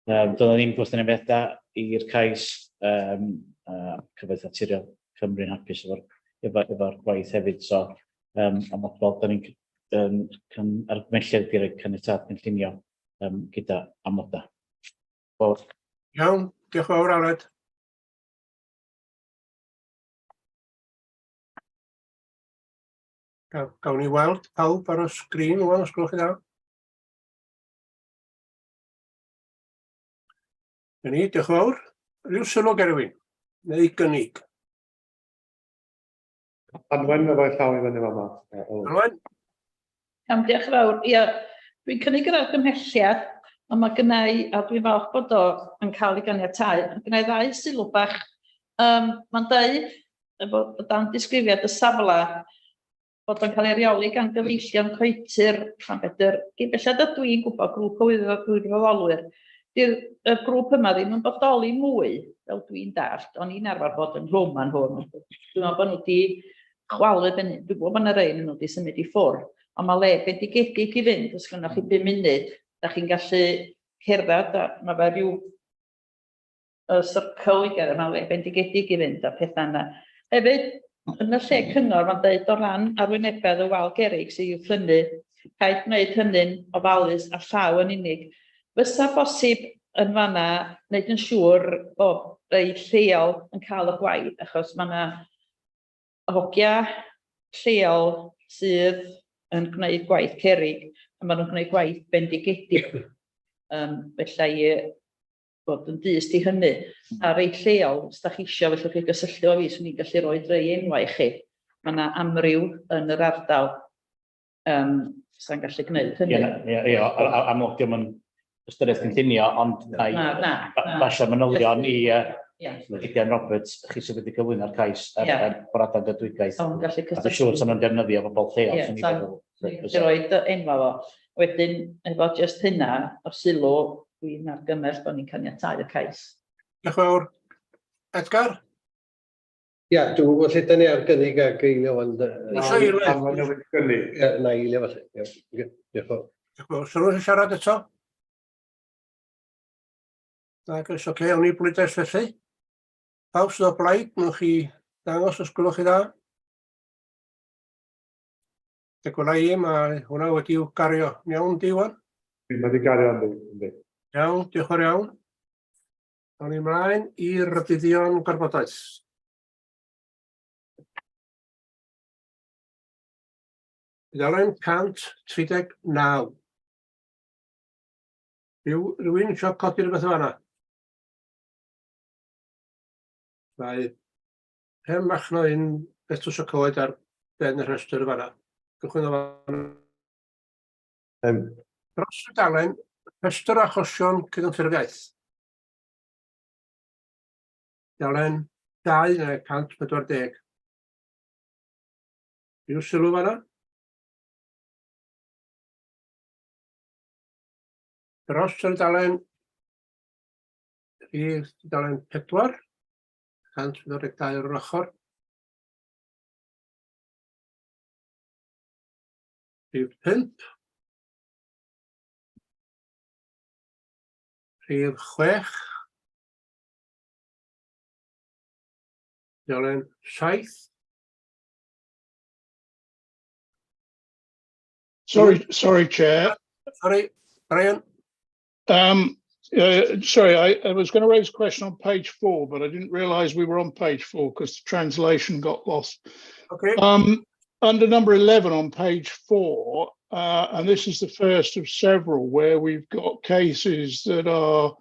Um, Doedd ddim gwrthwynebiadau i'r cais, um, a Cyfoeth Naturiol Cymru'n hapus efo'r efo, efo gwaith hefyd, so um, amodol, da ni'n um, argymhelliad i roi caniatâd cynllunio um, gyda amodau. Fawr. Iawn, diolch yn fawr Aled. Gawn ni weld pawb ar y sgrin ŵan, os gwelwch chi dda. Na ni, diolch yn fawr. Rhyw sylw gen rhywun? Neu gynnig? Anwen efo'i llaw i fyny fama. Anwen? Iawn, diolch yn fawr. Ia, dwi'n cynnig yr argymhelliad, ond mae gynna i, a dwi'n falch bod o yn cael ei ganiatáu, mae gynna i ddau sylw bach. Um, mae'n dweud bod o dan disgrifiad y safle bod o'n cael ei reoli gan gyfeillion coetir Llanbedr. Gyn belled ydw i'n gwybod grŵp o wirfoddolwyr, di'r y grŵp yma ddim yn bodoli mwy, fel dwi'n dallt. O'n i'n arfer bod yng nghlwm â nhw. Dwi'n meddwl bod nhw wedi chwalu fyny. Dwi'n gwybod bod yna rei nhw wedi symud i ffwrdd, ond mae le bendigedig i fynd, os gynnoch chi 5 munud, da chi'n gallu cerdded, a mae fe rhyw y circle i gerdded, mae le bendigedig i fynd a pethau yna. Hefyd, yn y lle cyngor, mae'n dweud o ran arwynebedd y wal gerrig sydd i'w thynnu, rhaid gwneud hynny'n ofalus a llaw yn unig. Fysa bosib yn fanna wneud yn siŵr bod rei lleol yn cael y gwaith, achos mae yna hogia lleol sydd yn gwneud gwaith cerrig, a maen nhw'n gwneud gwaith bendigedig. Um, felly, bod yn dyst i hynny. A reit lleol, os da chi isio, felly chi gysylltu efo fi, swn i'n gallu rhoi rei enwau i chi. Mae yna amryw yn yr ardal um, sa'n gallu gwneud hynny. Ie, ie, ie, amlwg diolch yn ystyriaeth cynllunio, ond na, na, na, na. basio'r manylion i uh, Gideon Roberts, chi sydd wedi cyflwyno'r cais ar, yeah. ar boradau gydwygaeth. O'n gallu cysylltu. A dwi'n siŵr sy'n nhw'n defnyddio bobl lleol. Ie, yeah, rhoi enwa fo. Wedyn, efo jyst hynna o sylw, dwi'n argymell bod ni'n caniatáu y cais. Diolch yn fawr. Edgar? Ia, dwi'n gwybod lle da ni ar gynnig ag eilio, ond... Oes eilydd? Ie, na eilio falle. Ie, Diolch yn fawr. Diolch yn fawr. Sylwch yn siarad eto? Nag oes, oce, awn ni i bleidlais felly. Pawb sydd o blaid, newch chi ddangos os gwelwch chi dda. Fe gwela i, mae hwnna wedi'w gario. Iawn, di, Iwan? Mae wedi gario, yndi. yndi. Iawn, diolch yn fawr iawn. Awn ni ymlaen i'r rhybuddion gorfodaeth. Tudalen 139. Rhyw, rhywun eisiau codi rhywbeth o fanna? Mae pen machno un betws o coed ar ben y rhestr fanna. Cychwyn o fanna. Dros y dalen, rhestr achosion cydymffurfiaeth. Dalen 2 neu 140. Rhyw sylw fanna? Dros y dalen rhif tudalen 4, 142 ar yr ochr. Rhif 5. Rhif 6. Tudalen 7. Sorry, sorry, Chair. Sorry, Brian. Sorry, I was going to raise a question on page 4, but I didn't realise we were on page 4 because the translation got lost. Okay. Under number 11 on page 4, and this is the first of several where we've got cases that are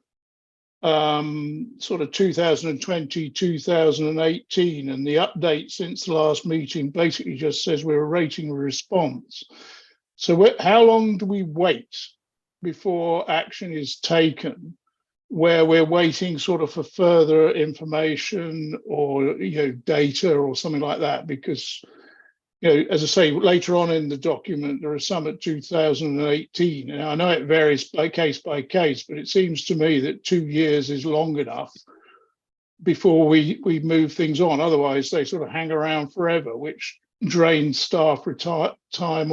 sort of 2020, 2018, and the update since the last meeting basically just says we're awaiting a response. So how long do we wait before action is taken, where we're waiting sort of for further information or data or something like that? Because as I say, later on in the document, there are some at 2018. And I know it varies by case by case, but it seems to me that 2 years is long enough before we move things on. Otherwise, they sort of hang around forever, which drains staff time.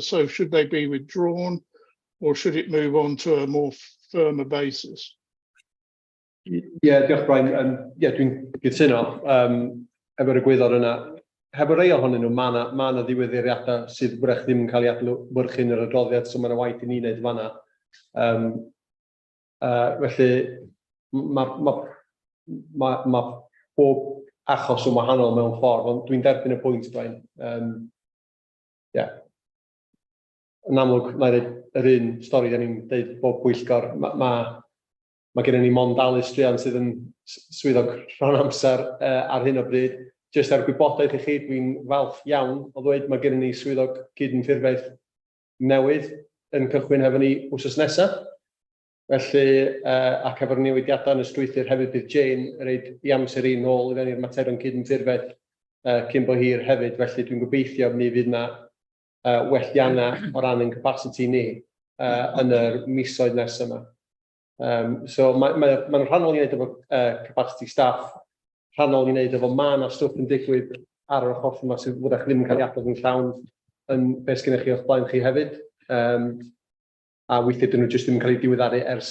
So should they be withdrawn or should it move on to a more firmer basis? Yeah, diolch Brian. Yeah, dwi'n gytuno efo'r egwyddor yna. Hefo rei ohonyn nhw, mae 'na ma 'na ddiweddariadau sydd wrach ddim yn cael ei adlewyrchu yn yr adroddiad, so mae 'na waith i ni wneud fan'na. Felly, mae ma, ma, ma bob achos yn wahanol mewn ffordd, ond dwi'n derbyn y pwynt, Brian. Yeah. Yn amlwg, mae'n yr un stori da ni'n deud bob pwyllgor. Mae ma, ma gennym ni mond Alice druan sydd yn swyddog rhan amser ar hyn o bryd. Jyst ar gwybodaeth i chi, dwi'n falch iawn o ddweud mae gennym ni swyddog cydymffurfiaeth newydd yn cychwyn hefo ni wsos nesaf. Felly, ac efo'r newidiadau yn y strwythur hefyd, bydd Jane yn rhoid i amser i nôl i fewn i'r materion cydymffurfiaeth cyn bo hir hefyd. Felly dwi'n gobeithio mi fydd yna welliannau o ran ein capacity ni yn yr misoedd nesaf yma. So mae'n mae, mae rhannol i wneud efo capacity staff, rhannol i wneud efo ma' 'na stwff yn digwydd ar yr ochr yma sydd wrach ddim yn cael ei adrodd yn llawn yn beth sgennych chi o'ch blaen chi hefyd. A weithiau dyn nhw jyst ddim yn cael eu diweddaru ers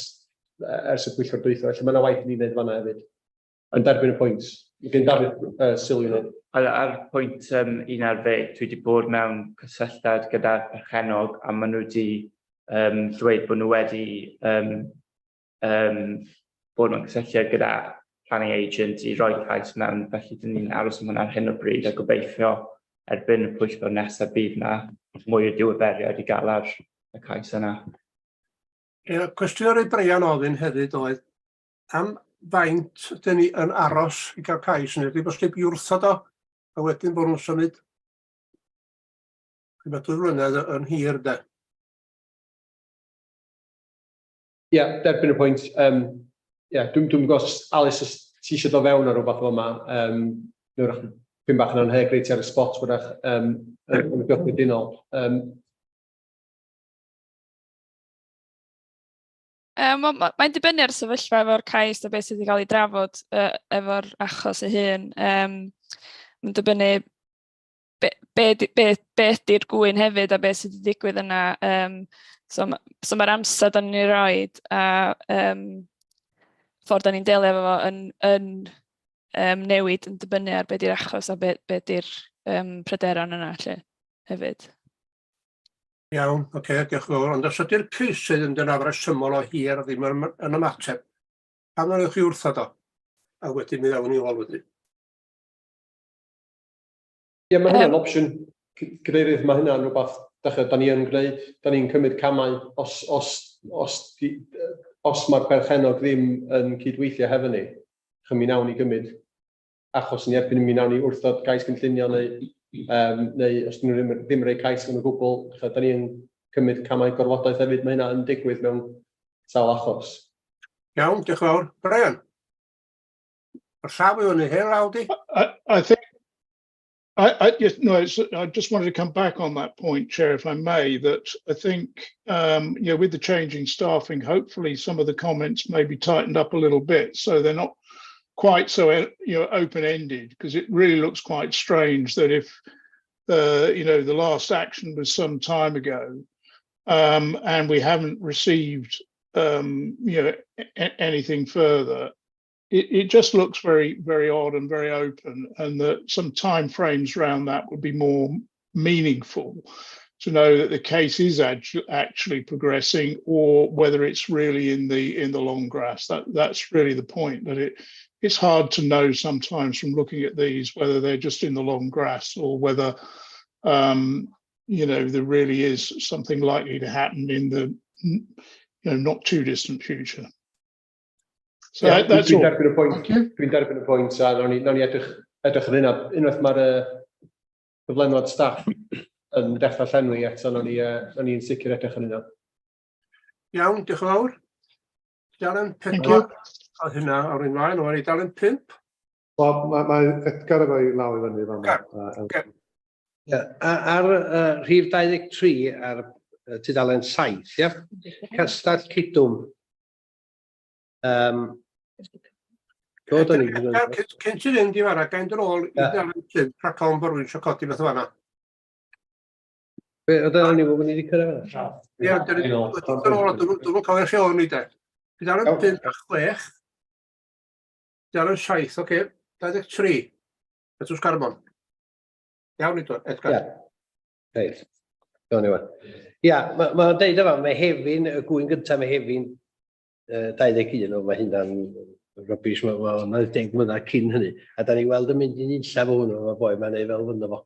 y pwyllgor dwytha. Felly mae yna waith i ni wneud fanna hefyd. Yn derbyn y pwynt. Mae gen Dafydd sylw i wneud. Ar pwynt 11, dwi wedi bod mewn cysylltiad gyda'r perchennog a maen nhw wedi dweud bod nhw wedi bod mewn cysylltiad gyda planning agent i roi cais mewn, felly dyn ni'n aros am hwnna ar hyn o bryd a gobeithio erbyn y pwyllgor nesaf bydd na mwy o diweddariad i gael ar y cais yna. Ie, cwestiwn ar ei Brian ofyn hefyd oedd, am faint ydyn ni yn aros i gael cais, neu ydy bosib i wrthod o, a wedyn bod nhw'n symud? Mae 2 flynedd yn hir, de. Ie, yeah, derbyn y pwynt. Yeah, dwi'n dwi gwybod os Alice, os ti eisiau dod fewn ar rhywbeth fel yma, neu wrach pyn bach yn anheg reit ar y spot wrach yn gyffredinol. Mae'n dibynnu ar y sefyllfa efo'r cais a beth sydd wedi cael ei drafod efo'r achos ei hun. Mae'n dibynnu be ydy'r gŵyn hefyd a beth sydd wedi digwydd yna. So mae'r amser da ni'n ei roid a ffordd da ni'n delio efo fo yn, yn um, newid yn dibynnu ar be di'r achos a be, be di'r um, pryderon yna lle hefyd. Iawn, oce, okay, diolch yn fawr. Ond os ydy'r ceisydd yn dyn afresymol o hir a ddim yn, yn ymateb, pam na wnewch chi wrthod o? A wedyn mi ddawn ni ôl wedyn. Ie, mae hynna'n opsiwn. Cadeirydd, mae hynna'n rhywbeth dach, da ni yn gwneud. Da ni'n cymryd camau os, os, os, os mae'r perchennog ddim yn cydweithio hefo ni. Chym, mi nawn ni gymryd achos ni erbyn mi nawn ni wrthod cais cynllunio neu, um, neu os dyn nhw ddim, ddim rhoi cais yn o gwbl, da ni yn cymryd camau gorfodaeth hefyd. Mae hynna yn digwydd mewn sawl achos. Iawn, diolch yn fawr. Brian? Mae'r llaw i fyny, hen law di? I, I think I, I yes, no, it's, I just wanted to come back on that point, Chair, if I may, that I think, you know, with the changing staffing, hopefully some of the comments may be tightened up a little bit, so they're not quite so, you know, open-ended, because it really looks quite strange that if, you know, the last action was some time ago, and we haven't received, you know, anything further, it, it just looks very, very odd and very open, and that some time frames around that would be more meaningful to know that the case is actually progressing or whether it's really in the in the long grass. That that's really the point, that it it's hard to know sometimes from looking at these whether they're just in the long grass or whether you know there really is something likely to happen in the you know not too distant future. So yeah, that's dwi'n all. derbyn y pwynt, dwi'n derbyn y pwynt a nawn ni, nawn ni edrych, edrych ar hynna. Unwaith mae'r uh, cyflenwad staff yn dechrau llenwi eto, nawn ni, uh, nawn ni'n sicr edrych ar hynna. Iawn, diolch yn fawr. Tudalen 4, a hynna, awn ni'n mlaen, o'r i dalen 5. Wel, mae, mae Edgar efo i law i fyny fan Ocê. Ie, ar uh, rhif 23 ar uh, tudalen 7, ia? Castell Cidwm. Um, Do, da ni. Edgar, cyn- Cyn ti fynd i fara, gael dod ôl i dalen 5, rhaid cael bod rwy'n eisiau codi beth o fanna. Be, o dyna ni, bod ni wedi cyrraedd fan'na? Ie, dyn ni wedi dod yn ôl, dwi'm dwi'm yn cofio lle o'n i de. Tudalen 5 a 6. Tudalen 7, oce, 23. Betws Garmon. Iawn, Edward, Edgar. Ie. Reit. Gawn ni wan. Ia, mae'n ma deud yma, Mehefin, y gwyn gyntaf Mehefin 21, o mae hynna'n rubbish, mae ma, ma 10 mlynedd cyn hynny. A da ni weld yn mynd i'n unlla fo hwnnw, mae boi mae'n ei fel fyny fo.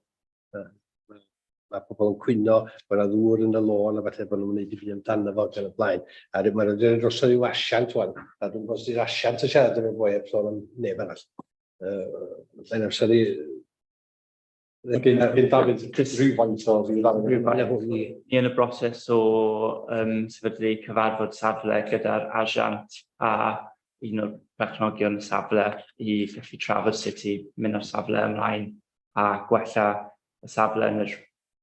Mae ma pobl yn cwyno, bod yna ddŵr yn y lôn a falle bod nhw'n gwneud i byd amdano fo ac yn y blaen. A mae'n rhaid i drosodd i'w asiant wan. A dwi'n gwybod os ydy'r asiant yn siarad efo boi heb sôn am neb arall. Mae'n amser i Mae gen, gen Dafydd rhywfaint o Rhywfaint. Ni yn y broses o um, sefydlu cyfarfod safle gyda'r asiant a un o'r perchnogion y safle i gallu trafod sut i mynd o'r safle ymlaen a gwella y safle yn yr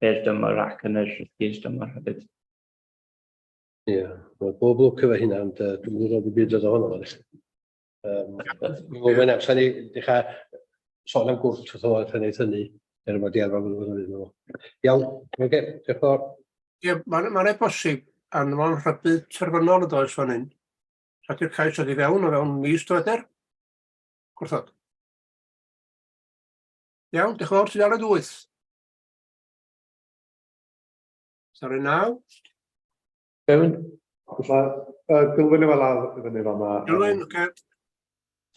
byr dymor ac yn yr hir dymor hefyd. Ie, yeah, wel, bob lwc efo hynna, ond uh, dwi'n gwybod y byd oedd ohono fo. Um, Mae'n amser ni dechrau sôn am gwrt wrth o wrth wneud hynny, er bod i arfer bod yn fo. Iawn, oce, diolch yn fawr. Ie, mae'n ma bosib, a mae'n rhybudd terfynol yn does fan hyn. Sa di'r cais oedd i fewn o fewn mis dweder? Gwrthod. Iawn, diolch yn fawr, tudalen 8. Tudalen 9. Kevin? Mae uh, Dilwyn efo law i fyny fan'na. Dilwyn, oce.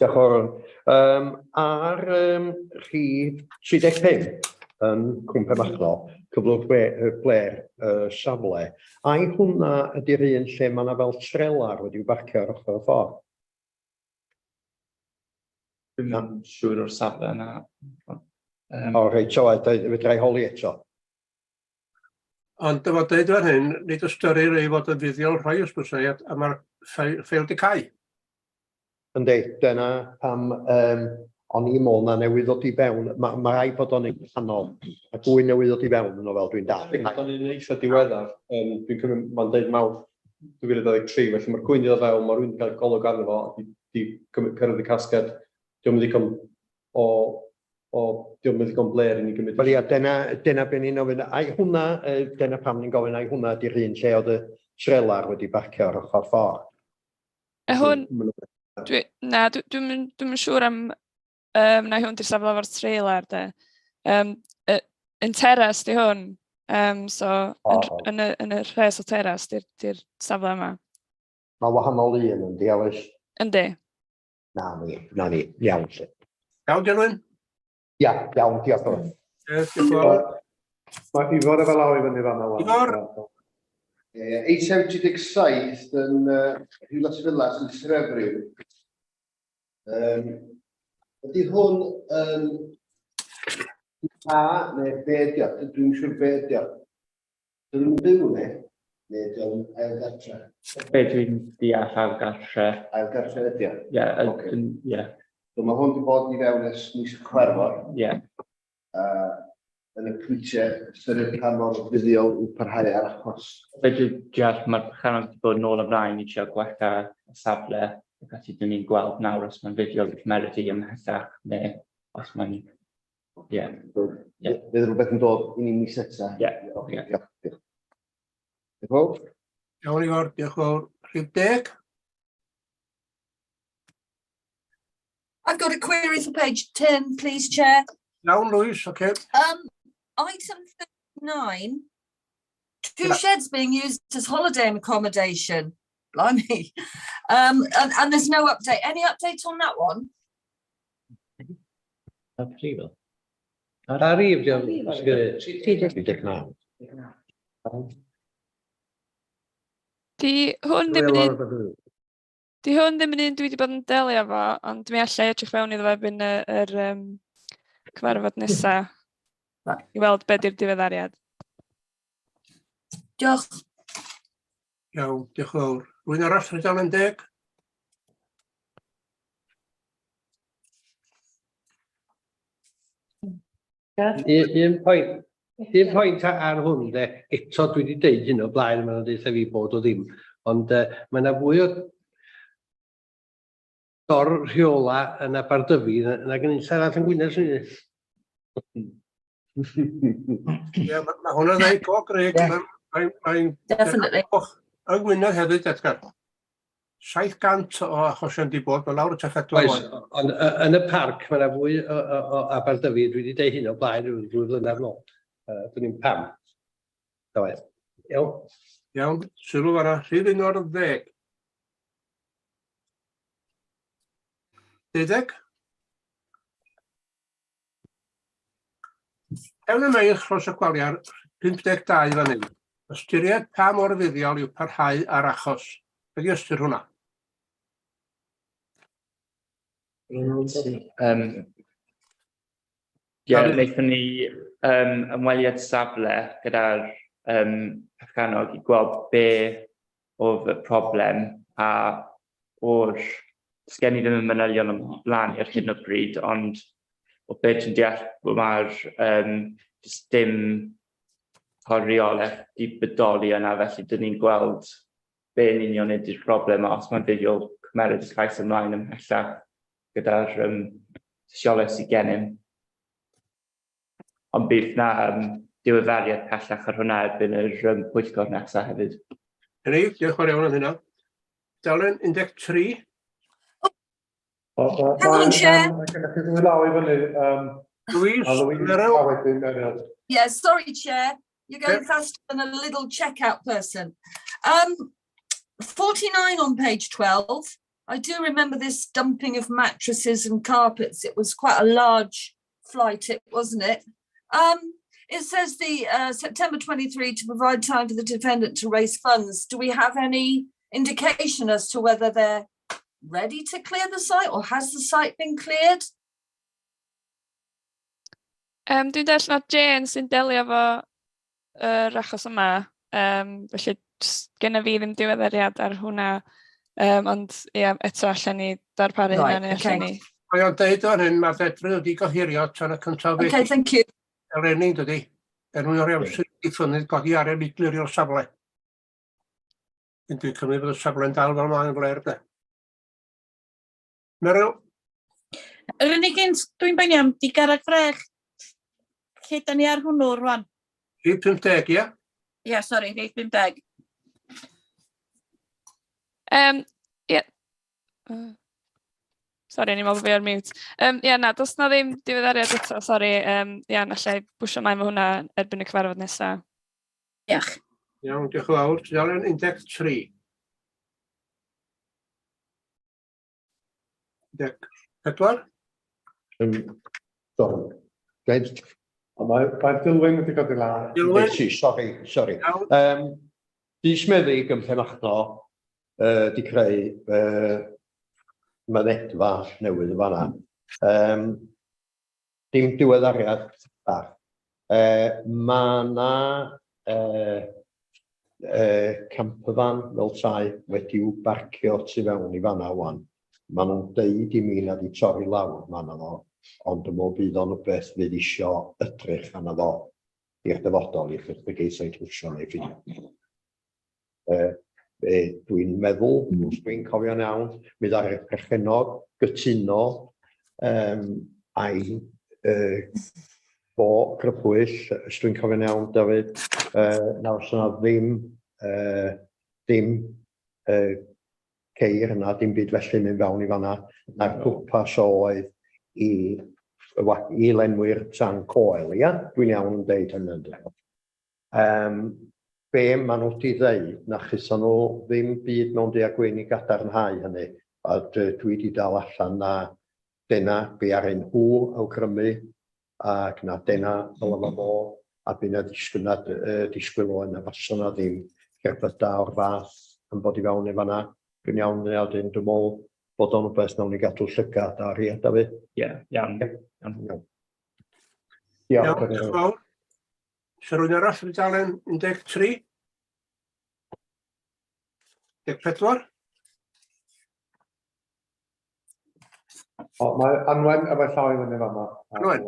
Diolch yn fawr. Um, ar um, rhif 35 yn Cwm Penmachno, cyflwr Blair uh, safle, ai hwnna ydy'r un lle mae yna fel trelar wedi'w barcio ar ochr y ffordd? Dwi'm yn siŵr o'r safle yna. Um, O, reit, so fedra i holi eto. Ond dyma dweud fan hyn, nid ystyrir ei fod yn fuddiol rhoi ysbytai a, a mae'r ffeil di cau. Yndi, dyna pam um, o'n i'n meddwl na newydd ddod i fewn, mae ma rhaid bod o'n canol, a gwy newydd ddod i fewn yn o fel dwi'n dall. O'n i'n eitha diweddar, um, dwi'n cymryd, mae'n deud mawrth 2023, felly mae'r gwyn i ddod fewn, mae rhywun wedi cael golwg arno fo, di, di cymryd cyrraedd y casgliad, dio'm yn ddigon o, o dio'm yn ddigon blêr i ni gymryd. Wel ia, dyna, dyna be ni'n ofyn. Ai hwnna, dyna pam ni'n gofyn, ai hwnna ydy'r un lle oedd y trelar wedi barcio ar ochr ffordd? Y hwn, Dwi, na, dwi'm yn dwi'm yn siŵr am na hwn 'di'r safle efo'r trailer de. Yn teras 'di hwn, so yn yn y yn y rhes o teras 'di'r 'di'r safle yma. Mae wahanol un yndi, Alys? Yndi. Na ni, na ni, iawn lly. Iawn, Dilwyn? Ia, iawn, diolch yn fawr. Ie, diolch yn fawr. Mae Ifor efo law i fyny fan'na wan. Ifor? Ie, eitem 37 yn Rhiwlas Villas yn Trefriw. Ydy hwn yn A neu B ydi o? Dwi'm siŵr be ydi o. Dyn nhw'n byw ne? Neu ydi o'n ail gartre? Be dwi'n deall ail gartre. Ail gartre ydi o? Ie, ie. So mae hwn wedi bod i fewn ers mis Chwefror. Ie. A yn y pwyntiau ystyried pa mor fuddiol yw parhau ar achos. Be dwi'n deall, mae'r perchennog wedi bod nôl ymlaen i trio gwella y safle, ac felly dyn ni'n gweld nawr os mae'n fuddiol i cymeryd i ymhellach neu os mae'n... Ie. Ie. Fydd rhywbeth yn dod i ni mis nesa? Ie. Oce, diolch. Diolch. Diolch yn fawr. Iawn Ifor, diolch yn fawr. Rhif 10? I've got a query for page 10, please, Chair. Iawn, Louise, okay. Item 39, two sheds being used as holiday accommodation. Blimey. And there's no update. Any update on that one? Ar rif, diolch. 39. Di hwn ddim yn un, di hwn ddim yn un dwi wedi bod yn delio efo, ond mi allai edrych fewn iddo fo erbyn yr cyfarfod nesa i weld be di'r diweddariad. Diolch. Iawn, diolch yn fawr. Rwy'n arall ar dudalen 10? Un pwynt, un pwynt ar hwn de, eto dwi wedi deud hyn o blaen, maen nhw'n deutha fi bod o ddim, ond mae yna fwy o dor rheola yn Aberdyfi nag yn unlle arall yn Gwynedd, swn i'n deud. Ie, ma' hwnna'n ddeud go Greg. Mae'n Definitely. Yng Ngwynedd hefyd, Edgar. 700 o achosion di bod, mae lawr y 4 Oes, ond yn y parc mae yna fwy o Aberdyfi, dwi wedi deud hyn o blaen rhyw ddwy flynedd nôl. Dwn i'm pam. Ta waeth. Iawn. Iawn, sylw fan'na, rhif 11. 12. Ewn y meirch dros y Gwaliar 52 fan hyn. Ystyried pa mor fuddiol yw parhau ar achos. Be di ystyr hwnna? Ie, wnaethon ni ymweliad safle gyda'r perchennog i gweld be oedd y problem a o'r sgen i ddim y manylion ymlaen ar hyn o bryd, ond o beth dwi'n deall, mae'r jyst dim rheolaeth di bodoli yna, felly dyn ni'n gweld be yn union ydy'r broblem, a os mae'n fuddiol cymeryd y cais ymlaen ymhellach gyda'r tystiolaeth sydd gennym. Ond bydd na diweddariad pellach ar hwnna erbyn yr pwyllgor nesaf hefyd. Hynny, diolch yn fawr iawn am hynna. Dalen 13. Hang on, Chair. Mae gennych chi ddwy law i fyny. Louise, A Louise, Meryl. a wedyn Meryl. Yeah, sorry, Chair. You're going faster than a little checkout person. 49 on page 12. I do remember this dumping of mattresses and carpets. It was quite a large fly tip, wasn't it? It says the September 23 to provide time for the defendant to raise funds. Do we have any indication as to whether they're ready to clear the site or has the site been cleared? Dwi'n deall na Jane sy'n delio efo yr achos yma, felly genna fi ddim diweddariad ar hwnna, ond ie, eto allan ni darparu hynna neu allan ni. Mae o'n deud o'n hyn, mae'r ddedfryd wedi gohirio tan y cyntaf Okay, thank you. Eleni, dydy. Er mwyn o'r amser i ffynnu godi arian i glirio'r safle. Dwi'n cymryd bod y safle'n dal fel mae'n fler, de. Meryl? Yr unig un dwi'n poeni am, di Garreg Frech, lle da ni ar hwnnw rwan? Rhif 50, ie? Ie, sori, rhif 50. Ie. Sori, o'n i'n meddwl bod fi ar mute. Ie, na, does na ddim diweddariad eto, sori. Ie, na allai bwysio mlaen fo hwnna erbyn y cyfarfod nesaf. Diolch. Iawn, diolch yn fawr. Tudalen 13. 14. Sorry. Dweud? Mae Dilwyn wedi codi law. Dilwyn? Sori, sori. Llys Meddyg yn Penmachno 'di creu mynedfa newydd yn fan'na. Dim diweddariad bach. Ma' 'na campervan fel tai wedi'w barcio tu fewn i fan'na ŵan. Ma' nhw'n deud i mi nad 'di torri lawr ma' 'na fo, ond dwi'n meddwl bydd o'n rwbeth fydd isio edrych arno fo i'r dyfodol, i geith o'i trwsio neu pheidio. Be dwi'n meddwl, os dwi'n cofio'n iawn, mi ddaru'r perchennog gytuno a'i fo grybwyll, os dwi'n cofio'n iawn, David, na fysa 'na ddim ddim ceir yna, dim byd felly mynd fewn i fan'na, na'r pwrpas oedd i lenwi'r tanc oel, ia? Dwi'n iawn yn deud hynny, yndw? Be maen nhw wedi ddeud, na chithon nhw ddim byd mewn du a gwyn i gadarnhau hynny, a dwi wedi dal allan na dyna be ar nhw awgrymu, ac na dyna ddyla fo fod, a by' 'na disgwyl, na, disgwyl o yna fasa 'na ddim cerbydau o'r fath yn bod i fewn i fan'na. Dwi'n iawn yna, wedyn dwi'n meddwl bod o'n rhywbeth nawn ni gadw llygad ar, ia, Dafydd? Ie, iawn. Iawn. Iawn. Iawn, diolch yn fawr. Oes rhywun arall ar dudalen 13? 14? O, mae Anwen efo llaw i fyny fama. Anwen.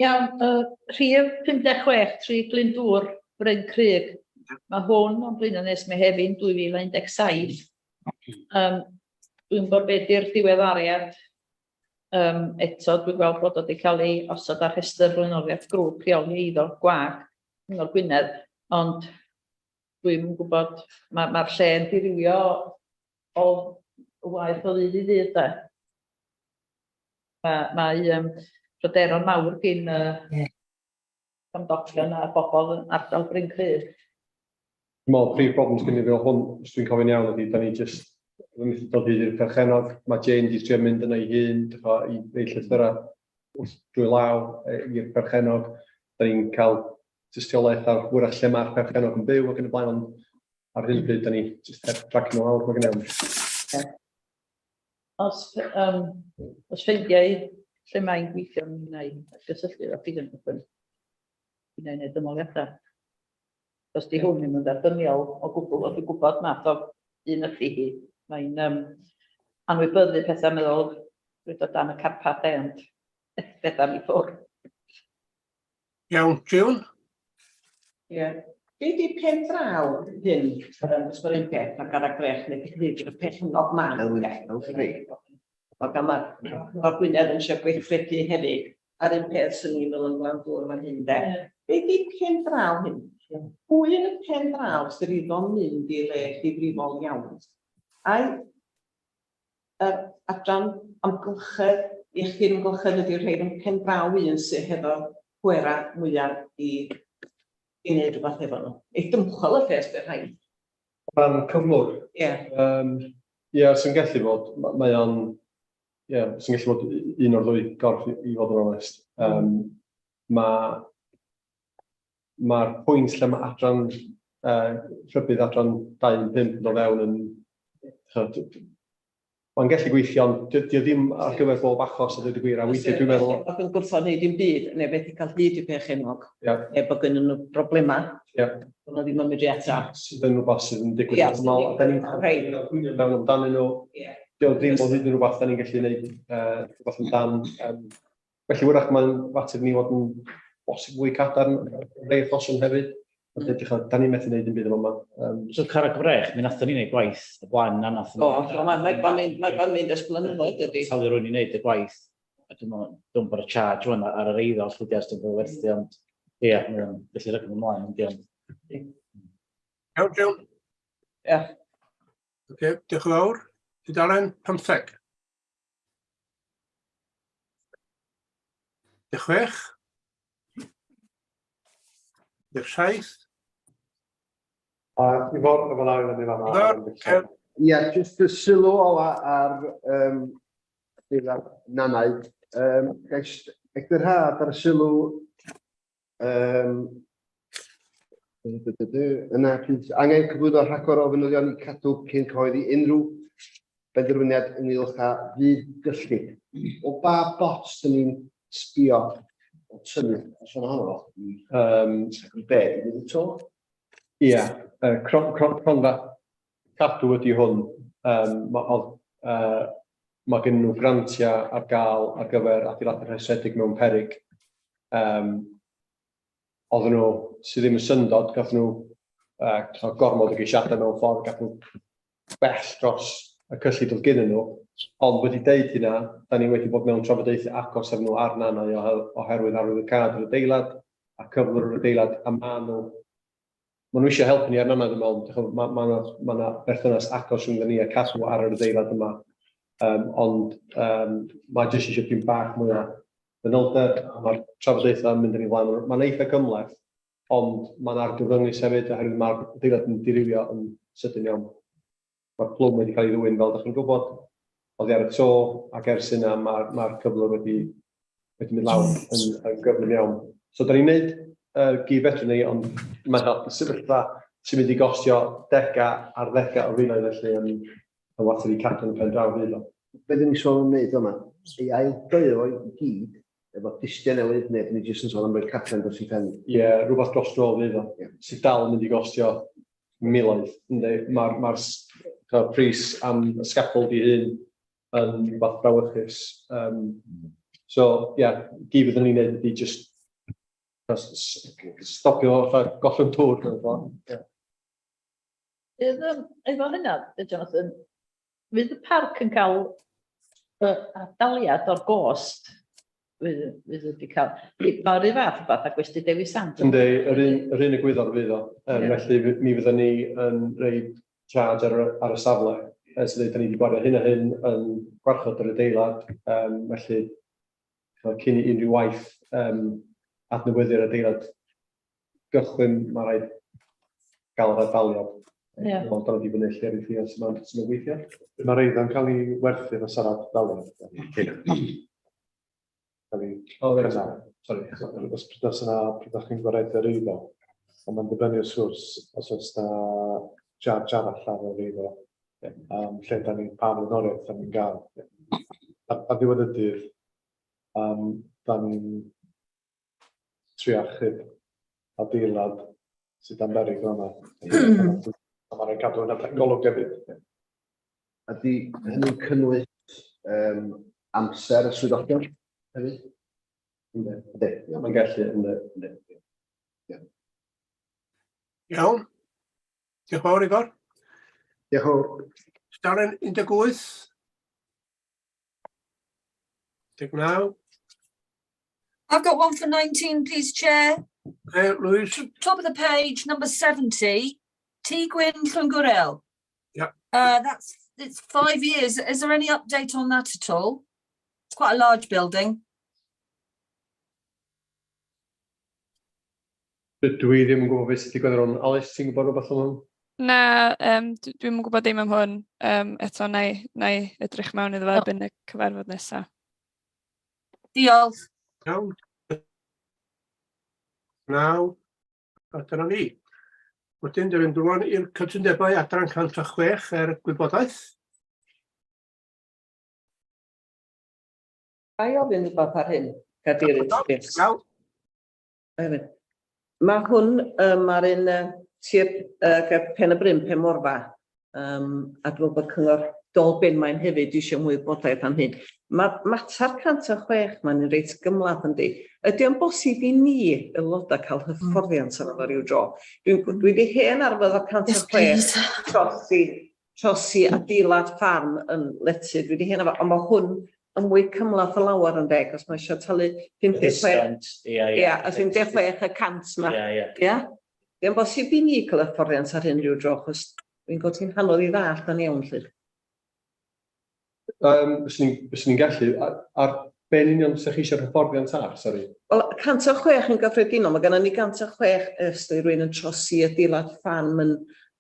Iawn, rhif 56, 3 Glyndŵr, Bryn Crug. Mae hwn o'n blaenau nes Mehefin 2017. Dwi'n gwybod beth yw'r diweddariad. Eto, dwi'n gweld bod o wedi cael ei osod ar rhestr blaenoriaeth grŵp rheoli eiddo gwag Cyngor Gwynedd, ond dwi'm yn gwybod, mae'r ma lle yn dirywio o waith o ddydd i ddydd, de. Mae pryderon mawr gyn y cymdogion a bobl yn ardal Bryn Crug. Dwi'n meddwl prif broblem sydd gen i fel hwn, os dwi'n cofio'n iawn, ydy da ni jyst yn methu dod hyd i'r perchennog. Mae Jane di trio mynd yna ei hun, dych i wneud llythyrau wrth drwy law i'r perchennog. Da ni'n cael tystiolaeth ar hwyrach lle mae'r perchennog yn byw ac yn y blaen, ond ar hyn o bryd da ni jyst heb tracio nhw lawr, mae gen i. Os, os ffeindiau lle mae'n gweithio, mi wna i gysylltu efo chi yn mi wna i wneud ymholiadau. Os di hwn ddim yn dderbyniol o gwbl, o dwi'n gwybod math o un ydy hi. Mae'n anwybyddu pethau, meddwl, dwi'n dod dan y carpad e, ond pethau mi ffwrdd. Iawn, June? Ie. Yeah. Be di pen draw hyn, os mae'r un peth, ac ar y grech neu beth ydy'r perchennog ma? Mae gan mae'r Gwynedd yn eisiau gweithredu hefyd, a'r un peth sy'n ni'n fel yn Glandŵr fan hyn, de. Be di pen draw hyn? Pwy yn y pen draw sydd iddo'n mynd i le difrifol iawn? Ai yr adran amgylchedd, iechyd amgylchedd ydy'r rhai yn pen draw un sydd hefo pwera mwyaf i wneud rhywbeth efo nhw? Ei dymchwel y lle os rhaid. O ran cyflwr? Ie. Ie, sy'n gallu bod, mae o'n, ie, sy'n gallu bod un o'r ddwy gorff i fod yn onest. Mae'r pwynt lle mae adran, rhybudd adran 25 yn dod fewn yn, mae'n gallu gweithio, ond dy o ddim ar gyfer bob achos a dweud y gwir, a weithiau dwi'n meddwl. Bod yn gwrthod wneud dim byd, neu beth i cael hyd i perchennog, neu bod gen nhw broblemau, bod nhw ddim yn medru atab. Sydd yn rhywbeth sydd yn digwydd yn aml, a da ni'n cael mewn amdanyn nhw. Dio ddim o hyd yn rhywbeth da ni'n gallu gwneud rhywbeth amdan. Felly wrach mae'n fater ni fod yn bosib fwy cadarn rhai achosion hefyd. Ond edrych ar, da ni'n methu gwneud dim byd yn yma. So Carreg Brech, mi nathon ni wneud gwaith y blaen na nathon ni. O, mae'n mynd ers blynyddoedd dydy. Talu rhywun i wneud y gwaith. A dwi'n meddwl, dwi'n bod y charge rwan ar yr eiddo, os dwi'n dwi'n bod werthu, ond ie, mae'n felly rydym ymlaen, ond iawn. Iawn, June? Ie. Oce, diolch yn fawr. Tudalen 15. 16. 17. A Ifor, efo law i fyny fan'na. Ifor, Ie, jyst y sylw ola ar adeilad Nannau. Gais eglurhad ar y sylw yna bydd angen cyflwyno rhagor o fanylion i Cadw cyn cyhoeddi unrhyw benderfyniad ynghylch a fydd gyllid. O ba bot dyn ni'n sbio o tynnu allan ohono fo? I be? I fynd i to? Ie, cronfa Cadw ydy hwn. Mae gen nhw grantiau ar gael ar gyfer adeiladau rhestredig mewn peryg. Oedden nhw, sydd ddim yn syndod, gath nhw gormod o geisiadau mewn ffordd, gath nhw bell dros y cyllid oedd gennyn nhw. Ond wedi deud hynna, da ni wedi bod mewn trafodaethau agos efo nhw ar Nannau oherwydd arwyddocâd yr adeilad a cyflwr yr adeilad, a maen nhw eisiau helpu ni ar Nannau, dwi'n meddwl. Dych ch'mod, ma' 'na berthynas agos rhwng ni a Cadw ar yr adeilad yma. Ond mae jyst eisiau pyn bach mwy o fanylder, a mae'r trafodaethau yn mynd yn ei flaen. Mae'n eitha cymhleth, ond mae'n argyfyngus hefyd, oherwydd mae'r adeilad yn dirywio yn sydyn iawn. Mae'r plwm wedi cael ei ddwyn, fel ydych chi'n gwybod, oddi ar y to, ac ers hynna mae'r cyflwr wedi mynd lawr yn gyflym iawn. So, da ni'n neud gyd fedrwn ni, ond mae'n helpu sefyllfa sy'n mynd i gostio dega ar ddega o filoedd felly yn water i Cadw yn y pen draw fydd o. Be dyn ni sôn am wneud yma? Ei ail-deu o i gyd efo distiau newydd, neu dyn ni jyst yn sôn am roi'r cadlen dros ei phen? Ie, yeah, rhywbeth dros dro fydd o. Sydd dal yn mynd i gostio miloedd. Yndi, mae'r pris am y scaffold i hun yn rhywbeth brawychus. So, ie, yeah, gyd fyddwn ni'n neud ydy just stopio fatha gollwng dŵr mewn ffordd. Ie. Fydd, efo hynna, Jonathan, fydd y parc yn cael ad-daliad o'r gost fydd wedi cael. Mae'r un fath o beth a Gwesty Dewi Sant. Yndi, yr un egwyddor fydd o. Felly mi fyddwn ni yn rhoid charge ar y safle. So dweud, da ni wedi gwario hyn a hyn yn gwarchod yr adeilad. Felly, ch'mod, cyn i unrhyw waith adnewyddu'r adeilad gychwyn, mae rhaid gael yr ad-daliad. Ond dyna di fyny lle rwy'n ffio sy'n gweithio. Mae'r eiddo'n cael ei werthu efo sarad daliad. Cael ei O, reit. cynnal. Sorry. Os pryd oes yna, pryd ydych chi'n gwaredu'r eiddo, ond mae'n dibynnu wrth gwrs os oes na charge arall ar yr eiddo, lle da ni, pa flaenoriaeth da ni'n gael. Ar ddiwedd y dydd, da ni'n trio achub adeilad sydd dan beryg yma. A mae'n rhaid cadw yna golwg hefyd. Ydy hynny'n cynnwys amser y swyddogion hefyd? Yndi. Yndi, iawn. Mae'n gallu, yndi. Yndi. Iawn. Iawn. Diolch yn fawr, Ifor. Diolch yn fawr. Tudalen 18. 19. I've got one for 19, please, Chair. Okay, Louise. Top of the page, number 70, Tŷ Gwyn Llwyngwril. It's 5 years. Is there any update on that at all? It's quite a large building. Dwi ddim yn gwybod beth sydd wedi digwydd ar hwn. Alice, ti'n gwybod rhywbeth am hwn? Na, dwi'm yn gwybod dim am hwn. Eto, na i edrych mewn iddo fo erbyn y cyfarfod nesaf. Diolch. Iawn. Naw. A dyna ni. Wedyn, dyn ni'n dod i'r cytundebau adran 106 er gwybodaeth. Ga i ofyn rhywbeth ar hyn, Cadeirydd? Iawn. Mae hwn, mae'r un tir ger Pen y Bryn, Pen Morfa, a dwi'n meddwl bod Cyngor Dolbenmaen hefyd eisiau mwy o wybodaeth am hyn. Mae mater 106 mae'n un reit gymhleth, yndi. Ydy o'n bosib i ni, aelodau, cael hyfforddiant arno fo ryw dro? Dwi wedi hen arfer o 106 please. trosi adeilad ffarm yn lety. Dwi wedi hen arfer, ond mae hwn yn mwy cymhleth o lawer yn deg, os mae eisiau talu 56 Discount, ie. Ia, os 56% ma. Ie. Ia? Di'n bosib i ni cael hyfforddiant ar hyn ryw dro, achos dwi'n gweld hi'n anodd i ddallt yn iawn, lly. Fyswn i'n gallu, ar Be yn union fysa chi eisiau'r hyfforddiant ar, sori? Wel, 106 yn gyffredinol, mae gennym ni 106 ers dweud rhywun yn trosi adeilad ffarm yn,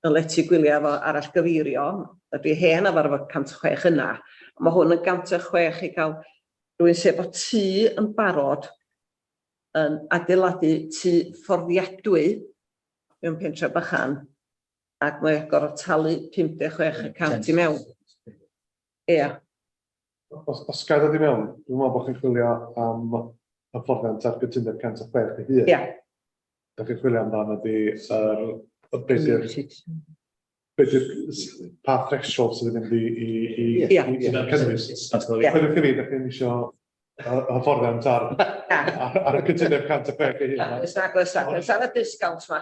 yn lety gwyliau efo arallgyfeirio. Ydy hen arfer efo 106 yna. Mae hwn yn 106 i gael rhywun sef efo tŷ yn barod yn adeiladu tŷ fforddiadwy mewn pentre bychan ac mae o'n gorfod talu 56 y cant i mewn. Ia. Os, os gael ddod i mewn, dwi'n meddwl bod chi'n chwilio am hyfforddiant ar gytundeb 106 ei hun. Ia. Da chi'n chwilio amdano ydy yr, y be di'r, be di'r, pa threshold sydd yn mynd i, i, i, Ia. i, i cynnwys. Ia. Coeliwch i fi, da chi'n isio hyfforddiant ar, ar, ar y cytundeb 106 ei hun. Oes nag oes nag oes ar y discount ma.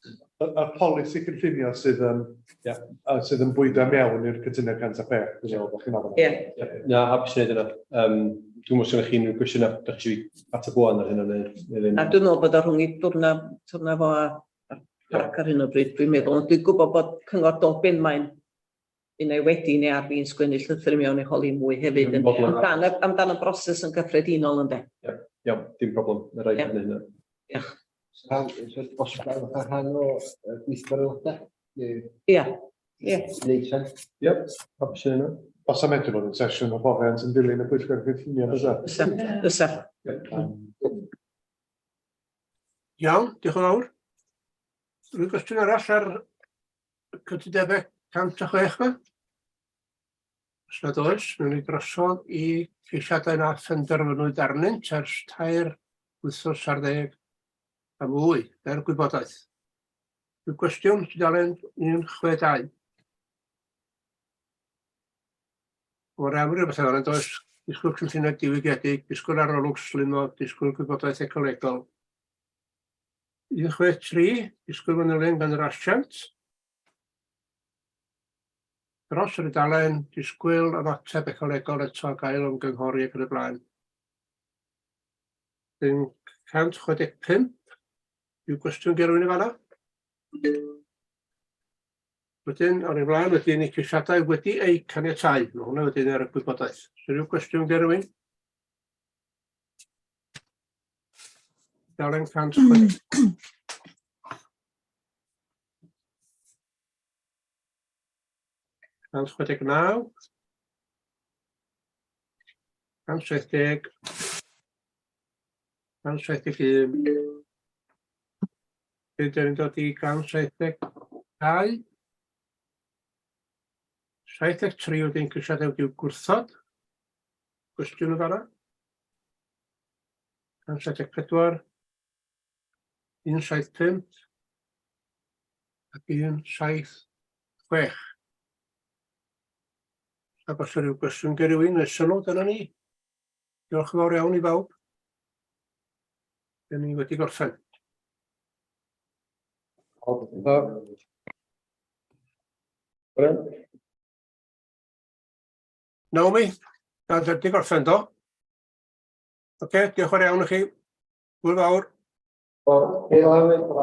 Y, y polisi cynllunio sydd yn, yeah, sydd yn bwydo mewn i'r cytundeb 106, dwi'n meddwl bod chi'n ofyn. Ie. Na, hapus i wneud yna. Dwi'n meddwl os chi unrhyw gwestiynau, da chi eisiau fi ateb ŵan ar hynna neu, neu ddim. A dwi'n meddwl bod o rhwng i dwrna, twrna fo a a parc ar hyn o bryd, dwi'n meddwl. Ond dwi'n gwybod bod Cyngor Dolbenmaen un ai wedi neu ar fin sgwennu llythyr i mewn i holi mwy hefyd. Dwi'n fodlon. Amdan y, amdan y broses yn gyffredinol ynde. Ie, iawn, dim problem. Mae rhaid Ie. hynny hynna. Diolch. Rhan, os gael fatha rhan o gweithgar aelodau? Neu Ia, ie. Neud sen? Ie, hapus i hynna. Os am medru bod yn sesiwn hyfforddiant yn dilyn y pwyllgor cynllunio, bysa? Fysa, fysa. Iawn, diolch yn fawr. Rwy'n gwestiwn arall ar y cytundebau 106 ma? Os nad oes, wnawn ni drosodd i ceisiadau na phenderfynwyd arnynt ers tair wythnos ar ddeg a mwy, er gwybodaeth. Rwy'n gwestiwn tudalen 162. O'r amryw bethau fel yna, does? Disgwyl cynlluniau diwygiedig, disgwyl arolwg slimog, disgwyl gwybodaeth ecolegol. 163, disgwyl manylion gan yr asiant. Dros yr dudalen, disgwyl ymateb ecolegol eto a gael ymgynghori ac yn y blaen. Dyn 165, yw gwestiwn ger rhywun yn fanna? Wedyn, ar ei flaen, wedyn i ceisiadau wedi eu caniatáu. Mae hwnna wedyn ar y gwybodaeth. So, rhyw gwestiwn ger rhywun? Dalen 160. 169. 170. 171. Wedyn ni'n dod i 172. 73 wedyn ceisiadau wedi'w gwrthod. Cwestiwn yn fanna. 174. 175. Ac 176. Ac os yw rhyw gwestiwn gen rhywun neu sylw, dyna ni. Diolch yn fawr iawn i bawb. Dyn ni wedi gorffen. Naomi, na, di gorffen do? Oce, diolch yn fawr iawn i chi. Hwyl fawr. Hwyl.